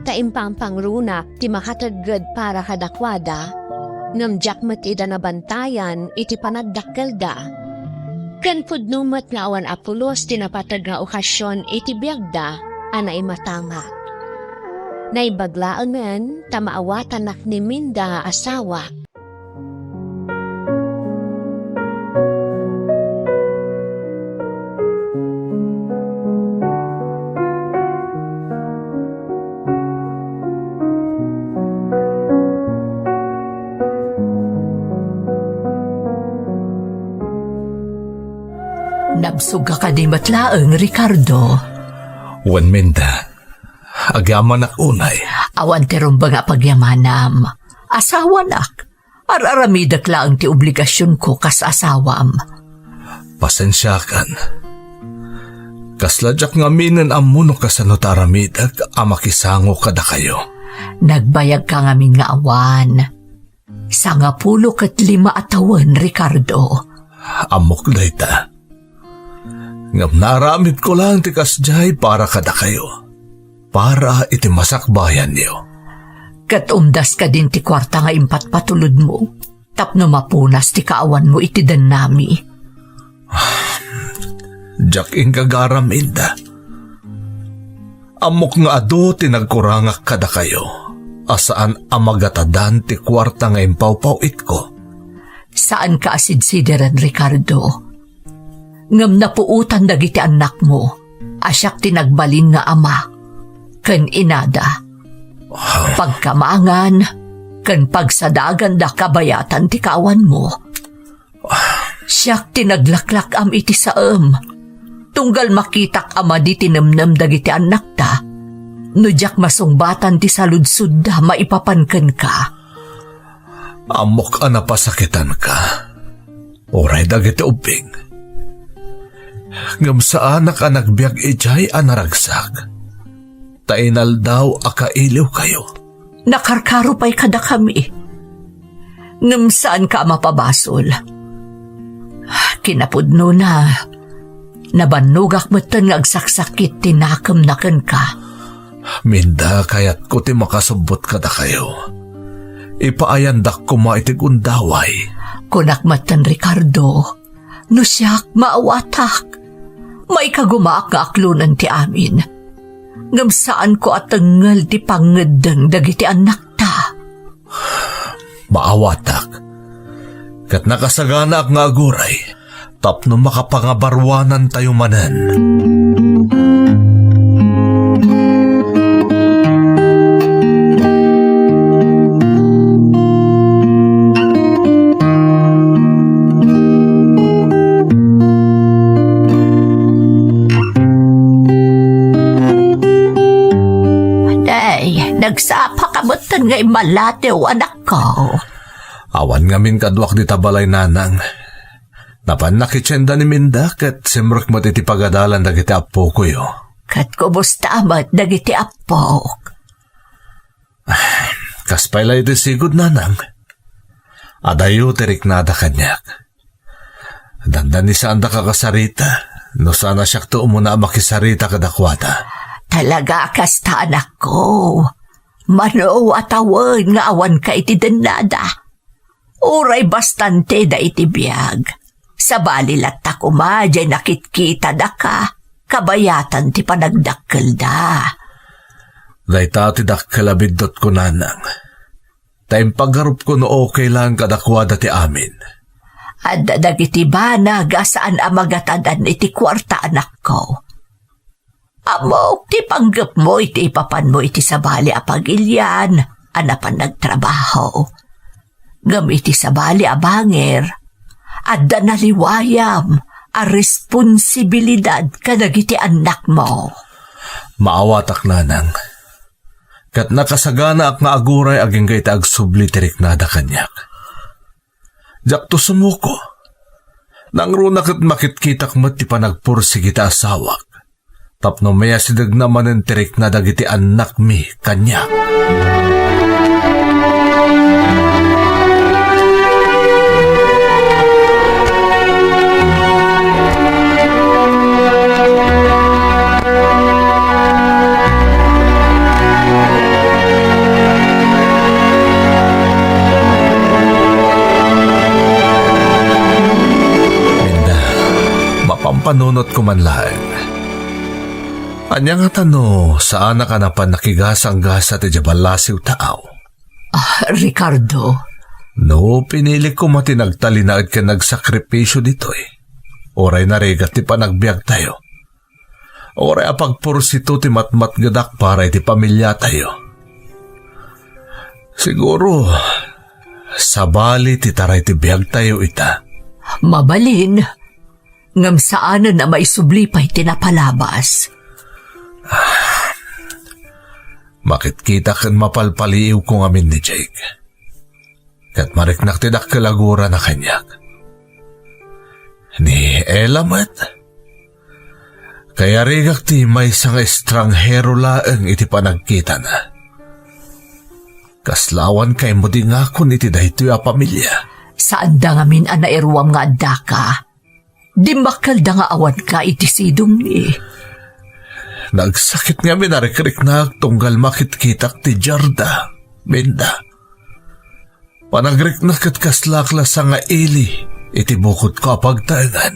ta impampangrunak ti makategged para kadakuada, ngem diak met ida nabantayan iti panagdakkelda. Ken pudno met nga awan a pulos ti napateg nga okasion iti biagda a naimatangak. Naimbag laengen ta maawatannak ni Minda nga asawa. Nabsogka kadi met laeng, Ricardo? Wen, Minda. Agyamanak unay. Awan ti rumbeng a pagyamanam. Asawanak. Ar-aramidek laeng ti obligasionko kas asawam. Pasensiakan. Kasla diak ngamin ammo no kasano ti aramidek a makisango kadakayo. Nagbayagka ngamin nga awan. Sangapulo ket lima a tawen, Ricardo. Ammok dayta. Ngem naaramidko laeng ti kasdiay para kadakayo, para iti masakbayanyo. Ket umdas kadin ti kuarta nga impatpatulodmo tapno mapunas ti kaawanmo iti dennami. Diak inggagaram, Minda. Ammok nga adu ti nagkurangak kadakayo a saan a magatadan ti kuarta nga impawpaw-itko. Saanka a sidsideren, Ricardo. Ngem napuotan dagiti annakmo a siak ti nagbalin nga ama ken inada. Pagkamangan ken pagsadaganda kabayatan ti kaawanmo. Siak ti naglaklak-am iti saem. Tunggal makitak a madi ti nemnem dagiti annakta, no diak masungbatan ti saludsodda maipapan kenka. Ammok a napasakitanka, uray dagiti ubbing. Ngem saanak a nagbiag idiay a naragsak, ta inaldaw a kailiwkayo. Nakarkaro pay kadakami. Ngem saanka a mapabasol. Kinapudnona, nabannogak metten nga agsaksakit ti nakemna kenka. Minda, kayatko ti makasubbot kadakayo. Ipaayandak koma iti gundaway. Kunak metten, Ricardo, no siak, maawatak. Maikagumaak nga aklonen ti amin. Ngem saanko a tengngel ti pangngeddeng dagiti annakta. Maawatak, ket nakasaganaak nga aguray tapno makapangabaruanantayo manen. Day, nagsapa ka metten nga immallatiw, anakko. Awan ngamin kaduak dita balay, nanang. Napannak iti tienda ni Minda ket simrek met iti pagadalan dagiti appokoyo. Ket kumusta met dagiti appok? Kas pay la iti sigud, nanang. Adayo ti riknada kaniak. Dandani saanda kakasarita, no saan a siakto umuna a makisarita kadakuada. Talaga a kasta, anakko. Mano a tawen nga awanka iti dennada. Uray bastante da iti biag. Sabali latta koma diay nakitkitadaka, kabayatan ti panagdakkelda. Dayta ti dakkel a biddutko, nanang. Ta impagarupko no okay laeng kadakuada ti amin. Adda dagiti banag a saan a magatadan iti kuarta, anakko. Ammok ti panggepmo iti ipapanmo iti sabali a pagilian a napan nagtrabaho. Ngem iti sabali a bangir, adda naliwayam a responsibilidad kadagiti annakmo. Maawatak, nanang. Ket nakasaganaak nga aguray agingga iti agsubli ti riknada kaniak. Diakto sumuko. Nangruna ket makitkitak met ti panagpursigi ti asawak. Tapno mayasidegna manen ti rikna dagiti annakmi kaniak. Minda, mapampanunotko man laeng. Ania ngata no saanak a napan nakigasang-gasa ti diay ballasiw taaw? Ah, Ricardo. No, pinilik koma ti nagtalinaed ken nagsakripisio ditoy. Uray narigat ti panagbiagtayo. Uray a pagpursito ti matmatgedak para iti pamiliatayo. Siguro, sabali ti taray ti biagtayo ita. Mabalin, ngem saanen a maisubli pay ti napalabas. Makitkitak ken mapalpaliiwko ngamin ni Jake. Ket mariknak ti dakkel a gurana kaniak. Ni Ella met, kayarigak ti maysa nga estranghero laeng iti panagkitana. Kasla awan kaymo ti ngakon iti daytoy a pamilia. Saanda ngamin a nairuam nga addaka. Dimmakkelda nga awanka iti sidongmi. Nagsakit ngamin a rikriknak tunggal makitkitak ti Jarda, Minda. Panagriknak ket kaslak la sangaili iti bukodko a pagtaengan.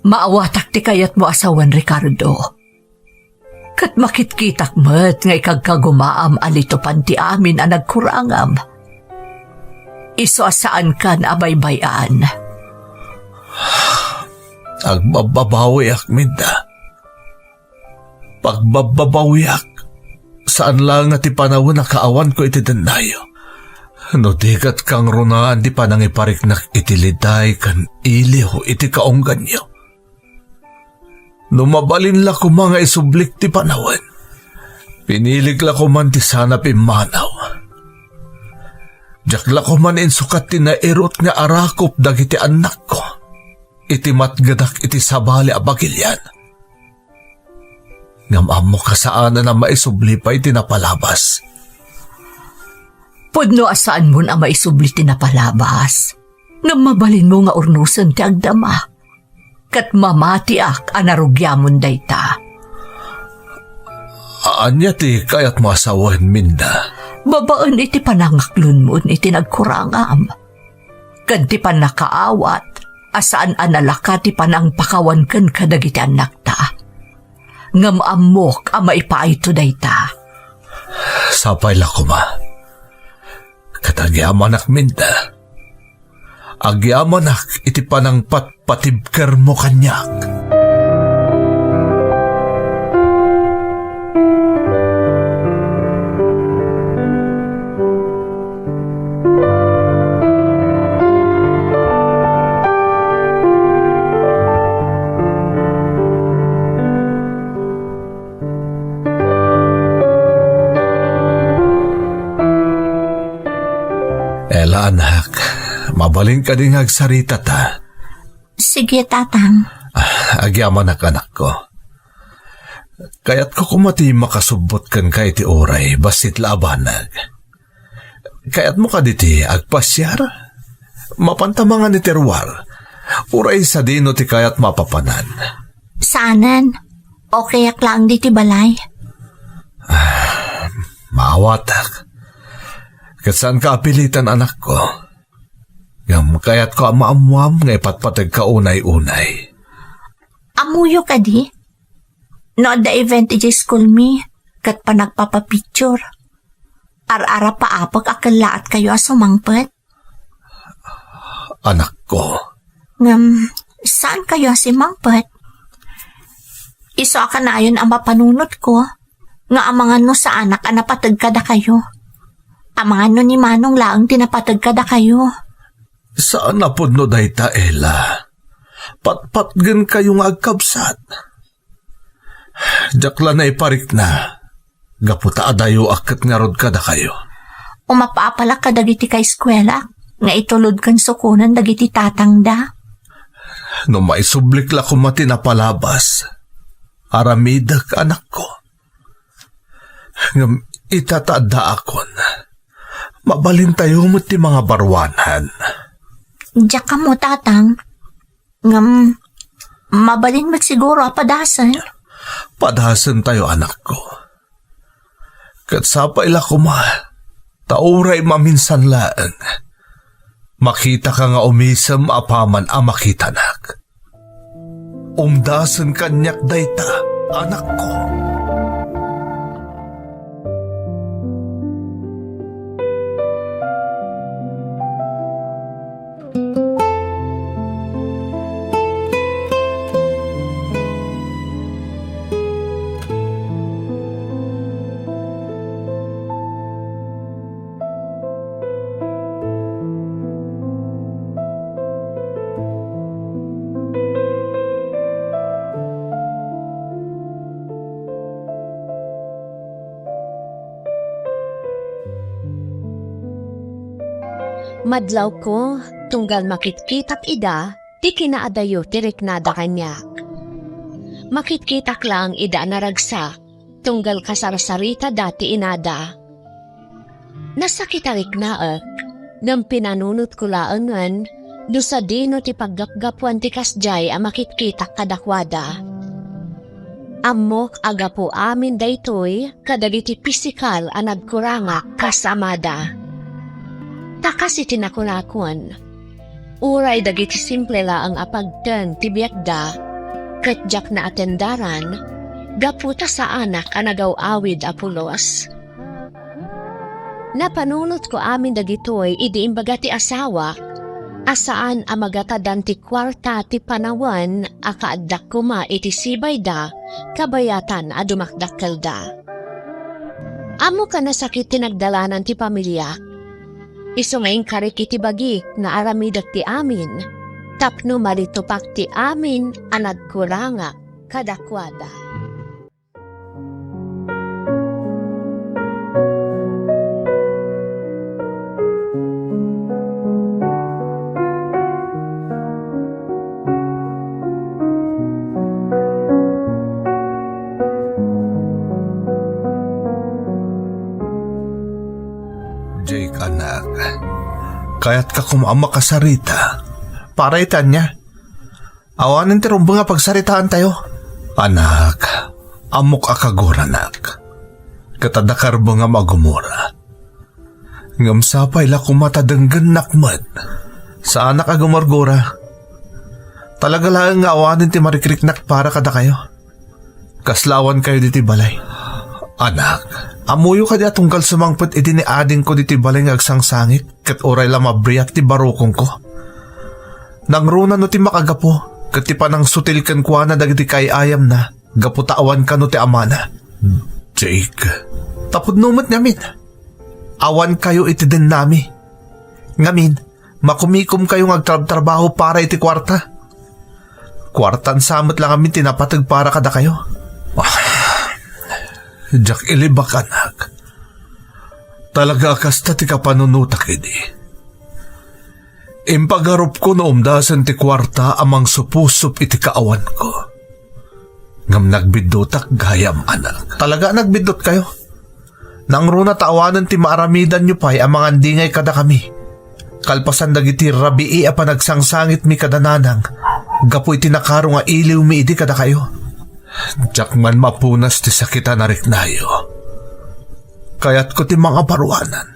Maawatak ti kayatmo a sawen, Ricardo. Ket makitkitak met nga ikagkagumaam a litupan ti amin a nagkurangam. Isu a saankan a baybay-an. Agbabbabawiak, Minda. Pagbabbabawiak. Saan laeng nga ti panawen a kaawanko iti dennayo. No di ket kangrunaan ti panangipariknak iti liday ken iliw iti kaungganyo. No mabalin la koma nga isublik ti panawen, pinilik la koman ti saan a pimmanaw. Diak la koman insukat ti nairut nga arakop dagiti annakko iti matgedak iti sabali a bagilian. Ngem ammok a saanen a maisubli pay ti napalabas. Pudno a saanmon a maisubli ti napalabas, ngem mabalinmo nga urnosen ti agdama. Ket mamatiak a narugiamon dayta. Ania ti kayatmo a sawen, Minda? Babaen iti panangaklonmon iti nagkurangam, ken ti pannakaawat a saan a nalaka ti panangpakawanken kadagiti annakta. Ngem ammok a maipaayto dayta. Sapay la koma. Ket agyamanak, Minda. Agyamanak iti panangpatpatibkermo kaniak. Ella, anak, mabalin kadi nga agsaritata? Sige, Tatang. Ah, agyamanak, anakko. Kayatko koma ti makasubbot kenka iti uray, bassit la a banag. Kayatmo kadi ti agpasiar? Mapanta mangan iti ruar. Uray sadino ti kayatmo a papanan? Saanen. Okayak laeng ditoy balay. Ah, maawatak. Ket saanka a pilitan, anakko. Ngem kayatko a maammoam nga ipatpategka unay-unay. Ammoyo kadi? No adda event idiay school mi, ket panagpapapicture. Ar-arapaapek a kellaatkayo a sumangpet. Anakko. Ngem, saankayo a simangpet? Isu a kanayon a mapanunotko, nga amangan no saanak a napateg kadakayo. Amangan no ni Manong laeng ti napateg kadakayo. Saan a pudno dayta, Ella. Patpatgenkayo nga agkabsat. Diak la naiparikna, gapu ta adayoak ket ngarud kadakayo. Umapapalak kadagiti kaeskuelak nga itulod ken sukonen dagiti tatangda. No maisublik la koma ti napalabas, aramidek, anakko. Ngem ita ta addaakon, mabalintayo met ti mangabaruanan. Diak ammo, tatang. Ngem, mabalin met siguro a padasen. Padasentayo, anakko. Ket sapay la koma, ta uray maminsan laeng, makitaka nga umisem apaman a makitanak. Umdasen kaniak dayta, anakko. Madlawko, tunggal makitkitak ida, ti kinaadayo ti riknada kaniak. Makitkitak laeng ida a naragsak, tunggal kasarsaritada ti inada. Nasakit a riknaek, ngem pinanunotko laengen no sadino ti paggapgapuan ti kasdiay a makitkitak kadakuada. Ammok a gapu amin daytoy kadagiti pisikal a nagkurangak kas amada. Ta kas iti nakunakon, uray dagiti simple laeng a pagteng ti biagda, ket diak naatendaran, gapu ta saanak a nagaw-awid a pulos. Napanunotko amin dagitoy idi imbaga ti asawak a saan a magatadan ti kuarta ti panawen a kaaddak koma iti sibayda kabayatan a dumakdakkelda. Ammok a nasakit ti nagdalanan ti pamiliak. Isu nga inkarik iti bagik nga aramidek ti amin tapno maritupak ti amin a nagkurangak kadakuada. Jake, anak, kayatka koma a makasarita. Para iti ania? Awanen ti rumbeng a pagsaritaantayo. Anak, ammok a kaguranak. Ket adda karbengam a gumura. Ngem sapay la koma ta denggennak met. Saanak a gumurgura. Talaga laeng nga awanen ti marikriknak para kadakayo. Kasla awankayo ditoy balay. Anak, ammoyo kadi a tunggal sumangpet idi ni adingko ditoy balay nga agsangsangit, ket uray la mabriak ti barukongko? Nangruna no ti makagapu, ket ti panangsutil kenkuana dagiti kaay-ayamna, gapu ta awan kano ti amana. Jake. Tapudno met ngamin. Awankayo iti dennami. Ngamin, makumikomkayo nga agtrabtrabaho para iti kuarta. Kuartan sa met la ngamin ti napateg para kadakayo. Ah, diak ilibak, anak. Talaga a kasta ti kapanunotak idi. Impagarupko no umdasen ti kuarta a mangsupsup iti kaawanko. Ngem nagbiddutak gayam, anak. Talaga a nagbiddukayo? Nangruna ta awanen ti maaramidanyo pay a mangandingay kadakami. Kalpasan dagiti rabii a panagsangsangitmi kada nanang, gapu iti nakaro nga iliwmi idi kadakayo. Diak man mapunas ti sakit a nariknayo. Kayatko ti mangabaruanan.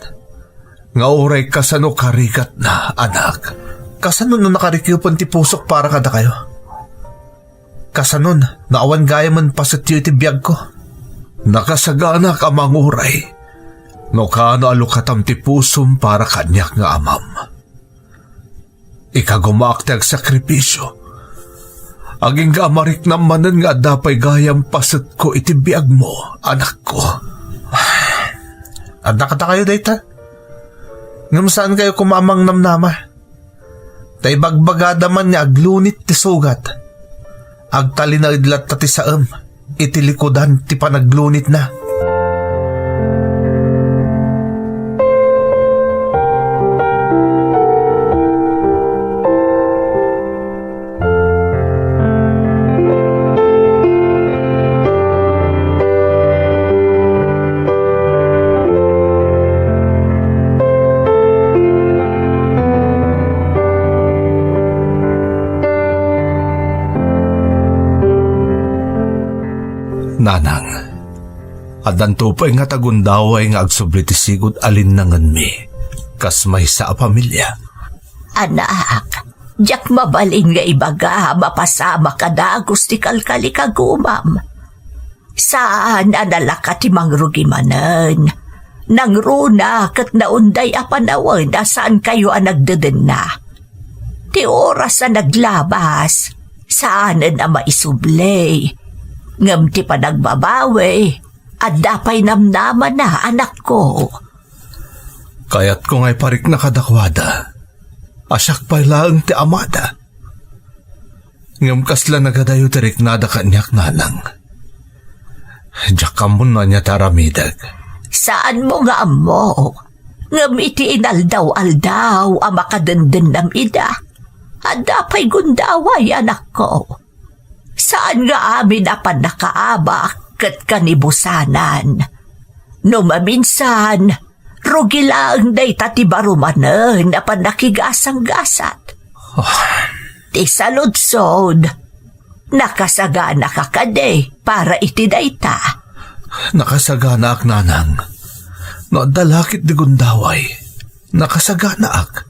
Nga uray kasano karigatna, anak. Kasano no nakarikepen ti pusok para kadakayo? Kasanon no awan gayamen pasetyo iti biagko? Nakasaganak a manguray no kaano a lukatam ti pusom para kaniak nga amam. Ikagumaak ti agsakripisio. Agingga a mariknam manen nga adda pay gayam pasetko iti biagmo, anakko. Adda kadakayo dayta? Ngem saankayo koma a mangnamnama? Ta ibagbagada man nga aglunit ti sugat, agtalinaed latta ti saem iti likudan ti panaglunitna. Nanang, addanto pay nga tagundaway nga agsubli ti sigud a linnangenmi kas maysa a pamilia. Anak, diak mabalin nga ibaga a mapasamak a dagus ti kalkalikagumam. Saan a nalaka ti mangrugi manen. Nangruna ket naunday a panawen a saankayo a nagdedenna. Ti oras a naglabas, saanen a maisubli. Ngem ti panagbabawi, adda pay namnamana, anakko. Kayatko nga iparikna kadakuada a siak pay laeng ti amada. Ngem kasla nagadayo ti riknada kaniak, nanang. Diak ammon no ania ti aramidek. Saanmo nga ammo. Ngem iti inaldaw-aldaw a makadendennam ida, adda pay gundaway, anakko. Saan nga amin a pannakaabak ket kanibusanan. No maminsan, rugi laeng dayta ti baro manen a pannakigasanggasat. Ah. Ti saludsod, nakasaganaka kadi para iti dayta? Nakasaganaak, nanang. No adda la ket ti gundaway, nakasaganaak.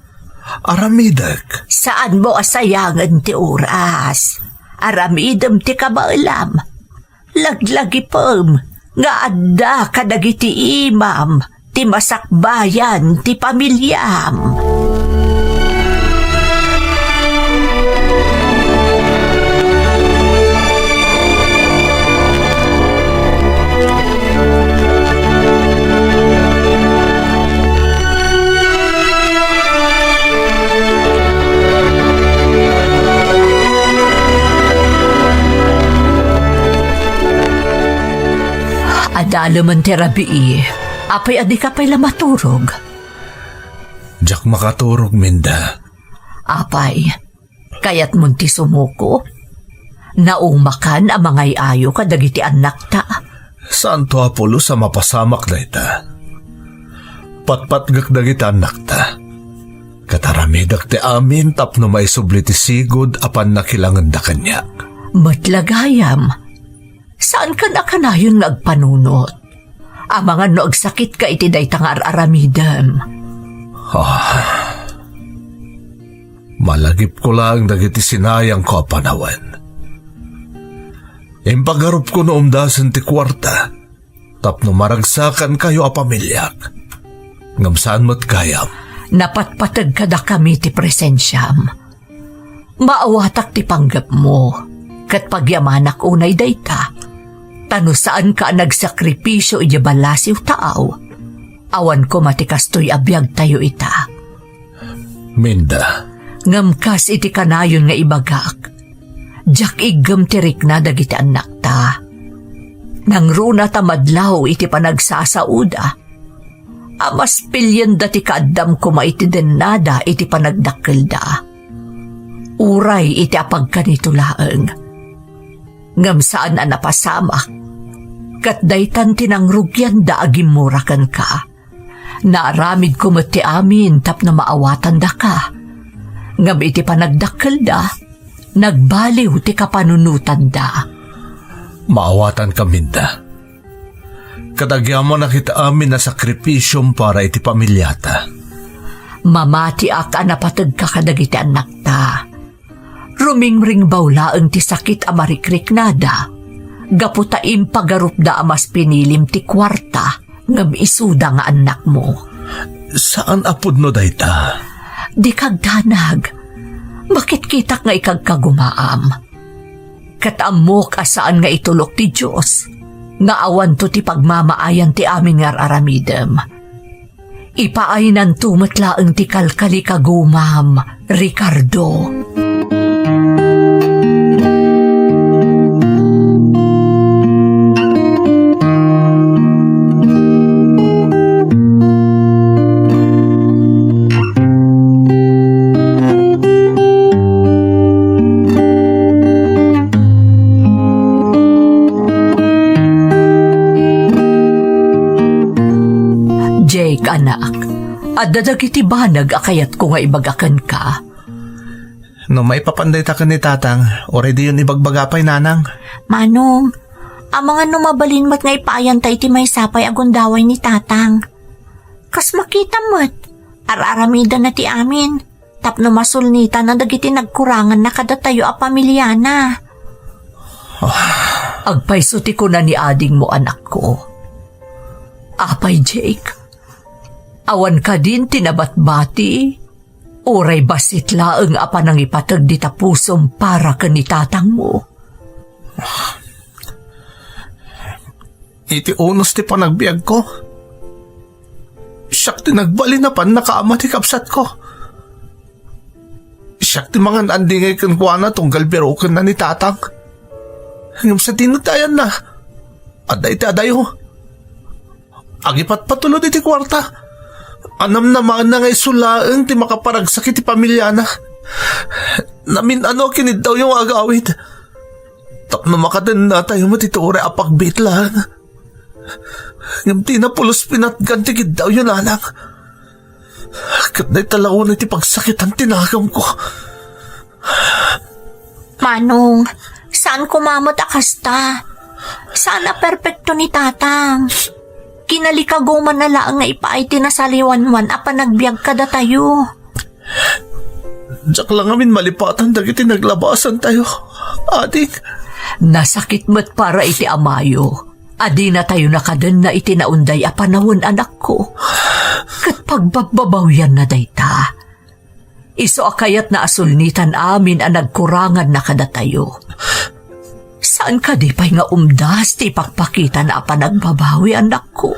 Aramidek. Saanmo a sayangen ti oras. Aramidem ti kabaelam. Laglagipem nga adda kadagiti imam ti masakbayan ti pamiliam. Adalemen ti rabii, apay a dika pay la maturog? Diak makaturog, Minda. Apay, kayatmon ti sumuko? Naumakan a mangay-ayo kadagiti annakta. Saanto a pulos a mapasamak dayta. Patpatgek dagiti annakta. Ket aramidek ti amin tapno maisubli ti sigud a pannakilangenda kaniak. Met la gayam, saankan a kanayon nga agpanunot. Amangan no agsakitka iti dayta nga ar-aramidem. Ah. Malagipko laeng dagiti sinayangko a panawen. Impagarupko no umdasen ti kuarta tapno maragsakankayo a pamiliak. Ngem saan met gayam. Napatpateg kadakami ti presensiam. Maawatak ti panggepmo, ket pagyamanak unay dayta. Ta no saanka a nagsakripisio idiay balasiw taaw, awan koma ti kastoy a biagtayo ita. Minda. Ngem kas iti kanayon nga ibagak, diak iggem ti rikna dagiti annakta. Nangruna ta madlaw iti panagsasaoda, a maspilienda ti kaaddam koma iti dennada iti panagdakkelda. Uray iti apagkanito laeng. Ngem saan a napasamak, ket daytan ti nangrugianda a gimmura kenka. Naaramidko met ti amin tapno maawatandaka. Ngem iti panagdakkelda, nagbaliw ti kapanunotanda. Maawatanka, Minda. Ket agyamanak iti amin a sakripisiom para iti pamiliata. Mamatiak a napategka kadagiti annakta. Rumingringbaw laeng ti sakit a marikriknada, gapu ta impagarupda a mas pinilim ti kuarta ngem isuda nga annakmo. Saan a pudno dayta. Dika agdanag. Makitkitak nga ikagkagumaam. Ket ammok a saan nga itulok ti Dios nga awanto ti pagmamaayan ti amin nga ar-aramidem. Ipaaynanto met laeng ti kalkalikagumam, Ricardo. Jake, anak, adda dagiti banag a kayatko nga ibaga kenka. No maipapan dayta ken ni Tatang, uray diyon ibagbaga pay, Nanang. Manong, amangan no mabalin met nga ipaayanta iti maysa pay a gundaway ni Tatang. Kas makita met, ar-aramidanna ti amin, tapno masulnitanna dagiti nagkuranganna kadatayo a pamiliana. Agpayso ti kuna ni adingmo, anakko. Apay, Jake, awan kadin ti nabatbati? Uray bassit laeng a panangipateg dita pusom para ken ni tatangmo? Iti unos ti panagbiagko, siak ti nagbalin a pannakaama ti kabsatko. Siak ti mangan-andingay kenkuana tunggal birokenna ni Tatang. Ngem sadino ti ayanna? Adda iti adayo. Agipatpatulod iti kuarta. Anam na maanna nga isu laeng ti makaparagsak iti pamiliana. Namin-ano a kiniddaw nga agawid. Tapno makadennatayo met iti uray a pagbiit laeng. Ngem dina pulos pinatgan ti kiddawyo, nanang. Ket dayta la unay ti pagsakitan ti naganko. Manong, saan koma met a kasta. Saan a perpekto ni Tatang. Kinalikagumanna laeng nga ipaay ti nasaliwanwan a panagbiag kadatayo. Diak la ngamin malipatan dagiti naglabasantayo, ading. Nasakit met para iti amayo a dinatayo nakadenna iti naunday a panawen, anakko. Ket pagbabbabawianna dayta. Isu a kayatna a sulnitan amin a nagkuranganna kadatayo. Saan kadi pay nga umdas ti ipakpakitana a panagbabawi, anakko?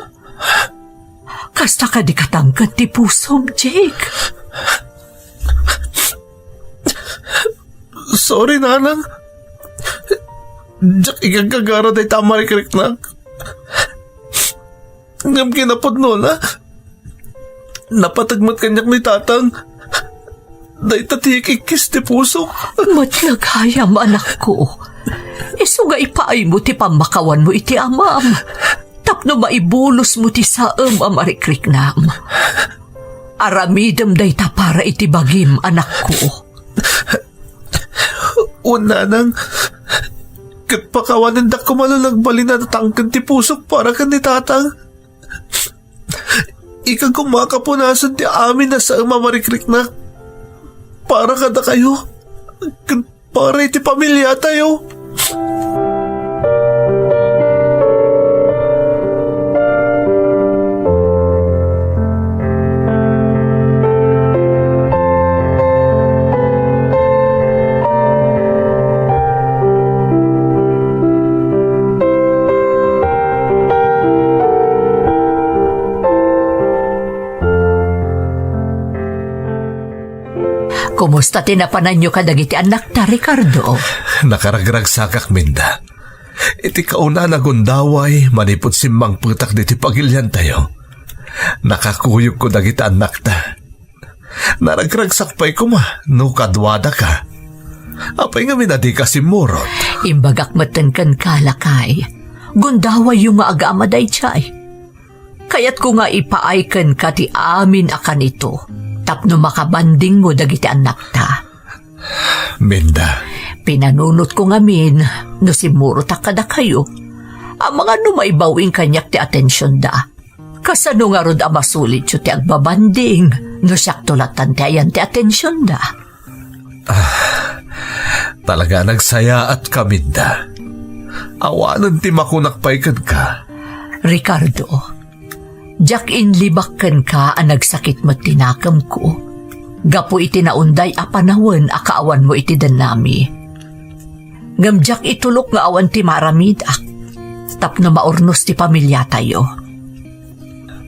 Kasta kadi katangken ti pusom, Jake? Sorry, nanang. Diak igagagara dayta a marikriknak. Ngem kinapudnona, napateg met kaniak ni Tatang. Dayta ti ikikkis ti pusok. Met gayam, anakko. Isu nga ipaaymo ti pammakawanmo iti amam. Tapno maibulosmo ti saem a marikriknam. Aramidem dayta para iti bagim, anakko. Wen, nanang, ket pakawanendak koma no nagbalin a natangken ti pusok para ken ni Tatang. Ika koma a kapunasan ti amin a saem a marikriknak para kadakayo ken para iti pamiliatayo. Kumusta ti napananyo kadagiti annakta, Ricardo? Nakaragragsakak, Minda. Iti kaunana a gundaway, manipud simmangpetak diti pagiliantayo, nakakuyogko dagiti annakta. Naragragsak pay koma no kaduadaka. Apay ngamin a dika simmurot? Imbagak metten kenka, lakay. Gundawayyo nga agama daydiay. Kayatko nga ipaay kenka ti amin a kanito tapno makabandingmo dagiti annakta. Minda. Pinanunotko ngamin no simmurotak kadakayo. Amangan no maibawing kaniak ti atensionda. Kasano ngarud a masulityo ti agbabanding no siakto lattan ti ayan ti atensionda? Ah, talaga nagsayaatka, Minda. Awanen ti makunak pay kenka. Ricardo, diak inlibak kenka a nagsakit met ti nakemko gapu iti naunday a panawen a kaawanmo iti dennami. Ngem diak itulok nga awan ti maaramidak tapno maurnos ti pamiliatayo.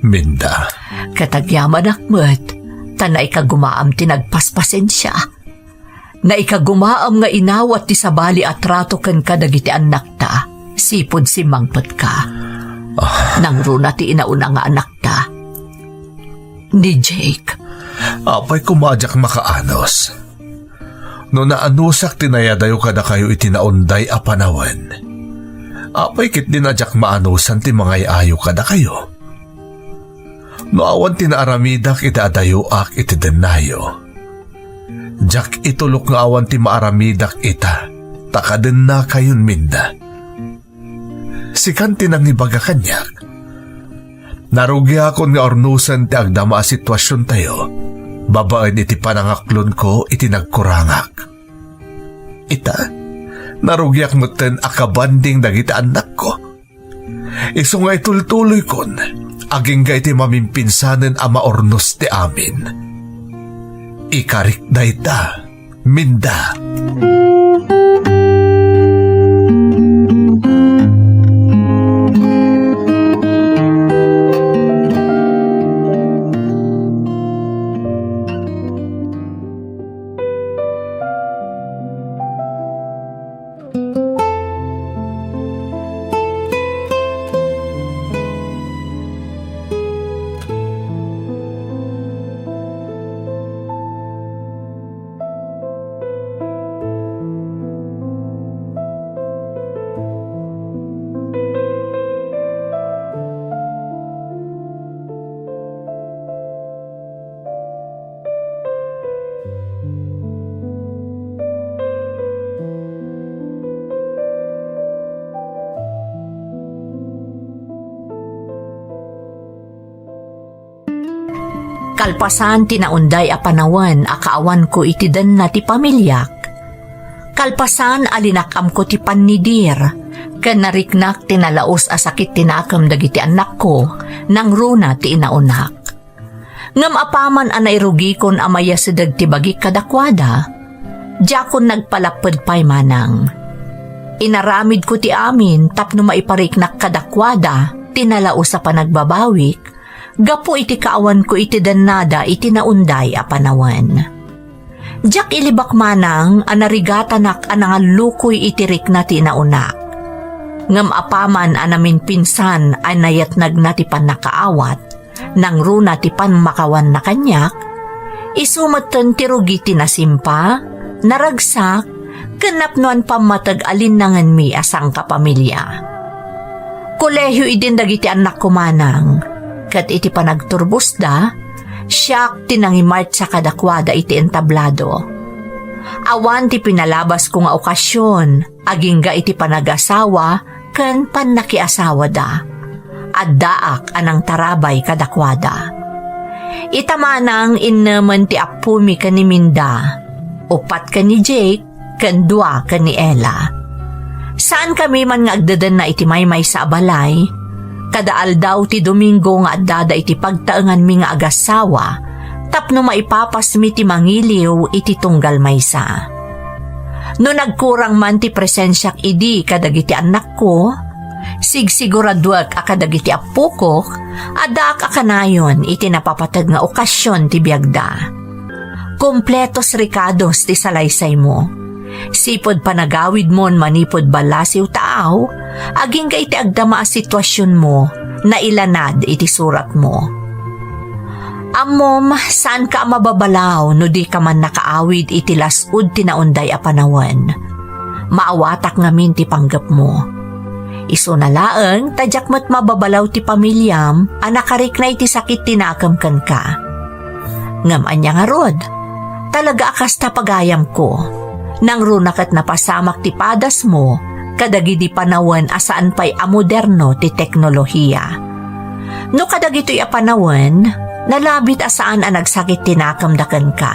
Minda. Ket agyamanak met, ta naikagumaam ti nagpaspasensia. Naikagumaam nga inawat ti sabali a trato ken kadagiti annakta, sipud simmangpetka. Ah. Nangruna ti inauna nga anakta, ni Jake. Apay koma a diak makaanus? No naanusak ti nayadayo kadakayo iti naunday a panawen, apay ketdin a diak maanusan ti mangay-ayo kadakayo? No awan ti naaramidak iti adayoak iti dennayo, diak itulok nga awan ti maaramidak ita, ta kadennakayon, Minda. Sikan ti nangibaga kaniak. Narugiakon nga urnosen ti agdama a situasiontayo babaen iti panangaklonko iti nagkurangak. Ita, narugiak metten a kabanding dagiti annakko. Isu nga itultuloykon, agingga iti mamimpinsanen a maurnos ti amin. Ikarik dayta, Minda. Kalpasan ti naunday a panawen a kaawanko iti denna ti pamiliak, kalpasan a linak-amko ti pannidir ken nariknak ti nalaus a sakit ti nakem dagiti annakko, nangruna ti inaunak. Ngem apaman a nairugikon a mayasideg ti bagik kadakuada, diakon nagpalapped pay manang. Inaramidko ti amin tapno maipariknak kadakuada ti nalaus a panagbabawik gapu iti kaawanko iti dennada iti naunday a panawen. Diak ilibak manang a narigatanak a nangallukoy iti rikna ti inaunak. Ngem apaman a namimpinsan a nayatnagna ti pannakaawat, nangruna ti pammakawanna kaniak, isu metten ti rugi ti nasimpa, naragsak, ken napnoan pammateg a linnangenmi a sangkapamilia. Kolehio idin dagiti annakko manang, ket iti panagturbosda, siak ti nangimartsa kadakuada iti entablado. Awan ti pinalabasko nga okasion, agingga iti panagasawa ken pannakiasawada. Addaak a nangtarabay kadakuada. Ita manang innemen ti appomi ken ni Minda, uppat ken ni Jake, ken dua ken ni Ella. Saankami man nga agdedenna iti maymaysa a balay. Kada aldaw ti Domingo nga addada iti pagtaenganmi nga agassawa tapno maipapasmi ti mangiliw iti tunggal maysa. No nagkurang man ti presensiak idi kadagiti annakko, sigsiguraduek a kadagiti appokok, addaak a kanayon iti napapateg nga okasion ti biagda. Kompletos rekados ti salaysaymo. Sipud panagawidmon manipud ballasiw taaw, agingga iti agdama a situasionmo, nailanad iti suratmo. Ammom, saanka a mababalaw no dika man nakaawid iti las-ud ti naunday a panawen. Maawatak ngamin ti panggepmo. Isuna laeng ta diak met mababalaw ti pamiliam a nakarikna iti sakit ti nakem kenka. Ngem ania ngarud? Talaga a kasta pagayamko. Nangruna ket napasamak ti padasmo kadagidi panawen a saan pay a moderno ti teknolohia. No kadagitoy a panawen, nalabit a saan a nagsakit ti nakemda kenka.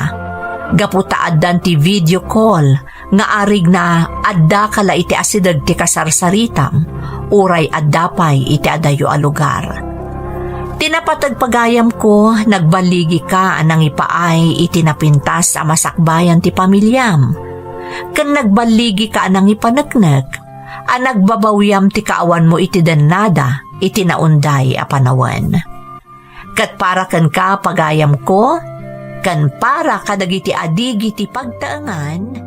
Gapu ta addan ti video call nga arigna addaka la iti asideg ti kasarsaritam, uray adda pay iti adayo a lugar. Ti napateg pagayamko, nagballigika a nangipaay iti napintas a masakbayan ti pamiliam, ken nagballigika a nangipaneknek a nagbabawiam ti kaawanmo iti dennada iti naunday a panawen. Ket para kenka, pagayamko, ken para kadagiti adigi ti pagtaengan,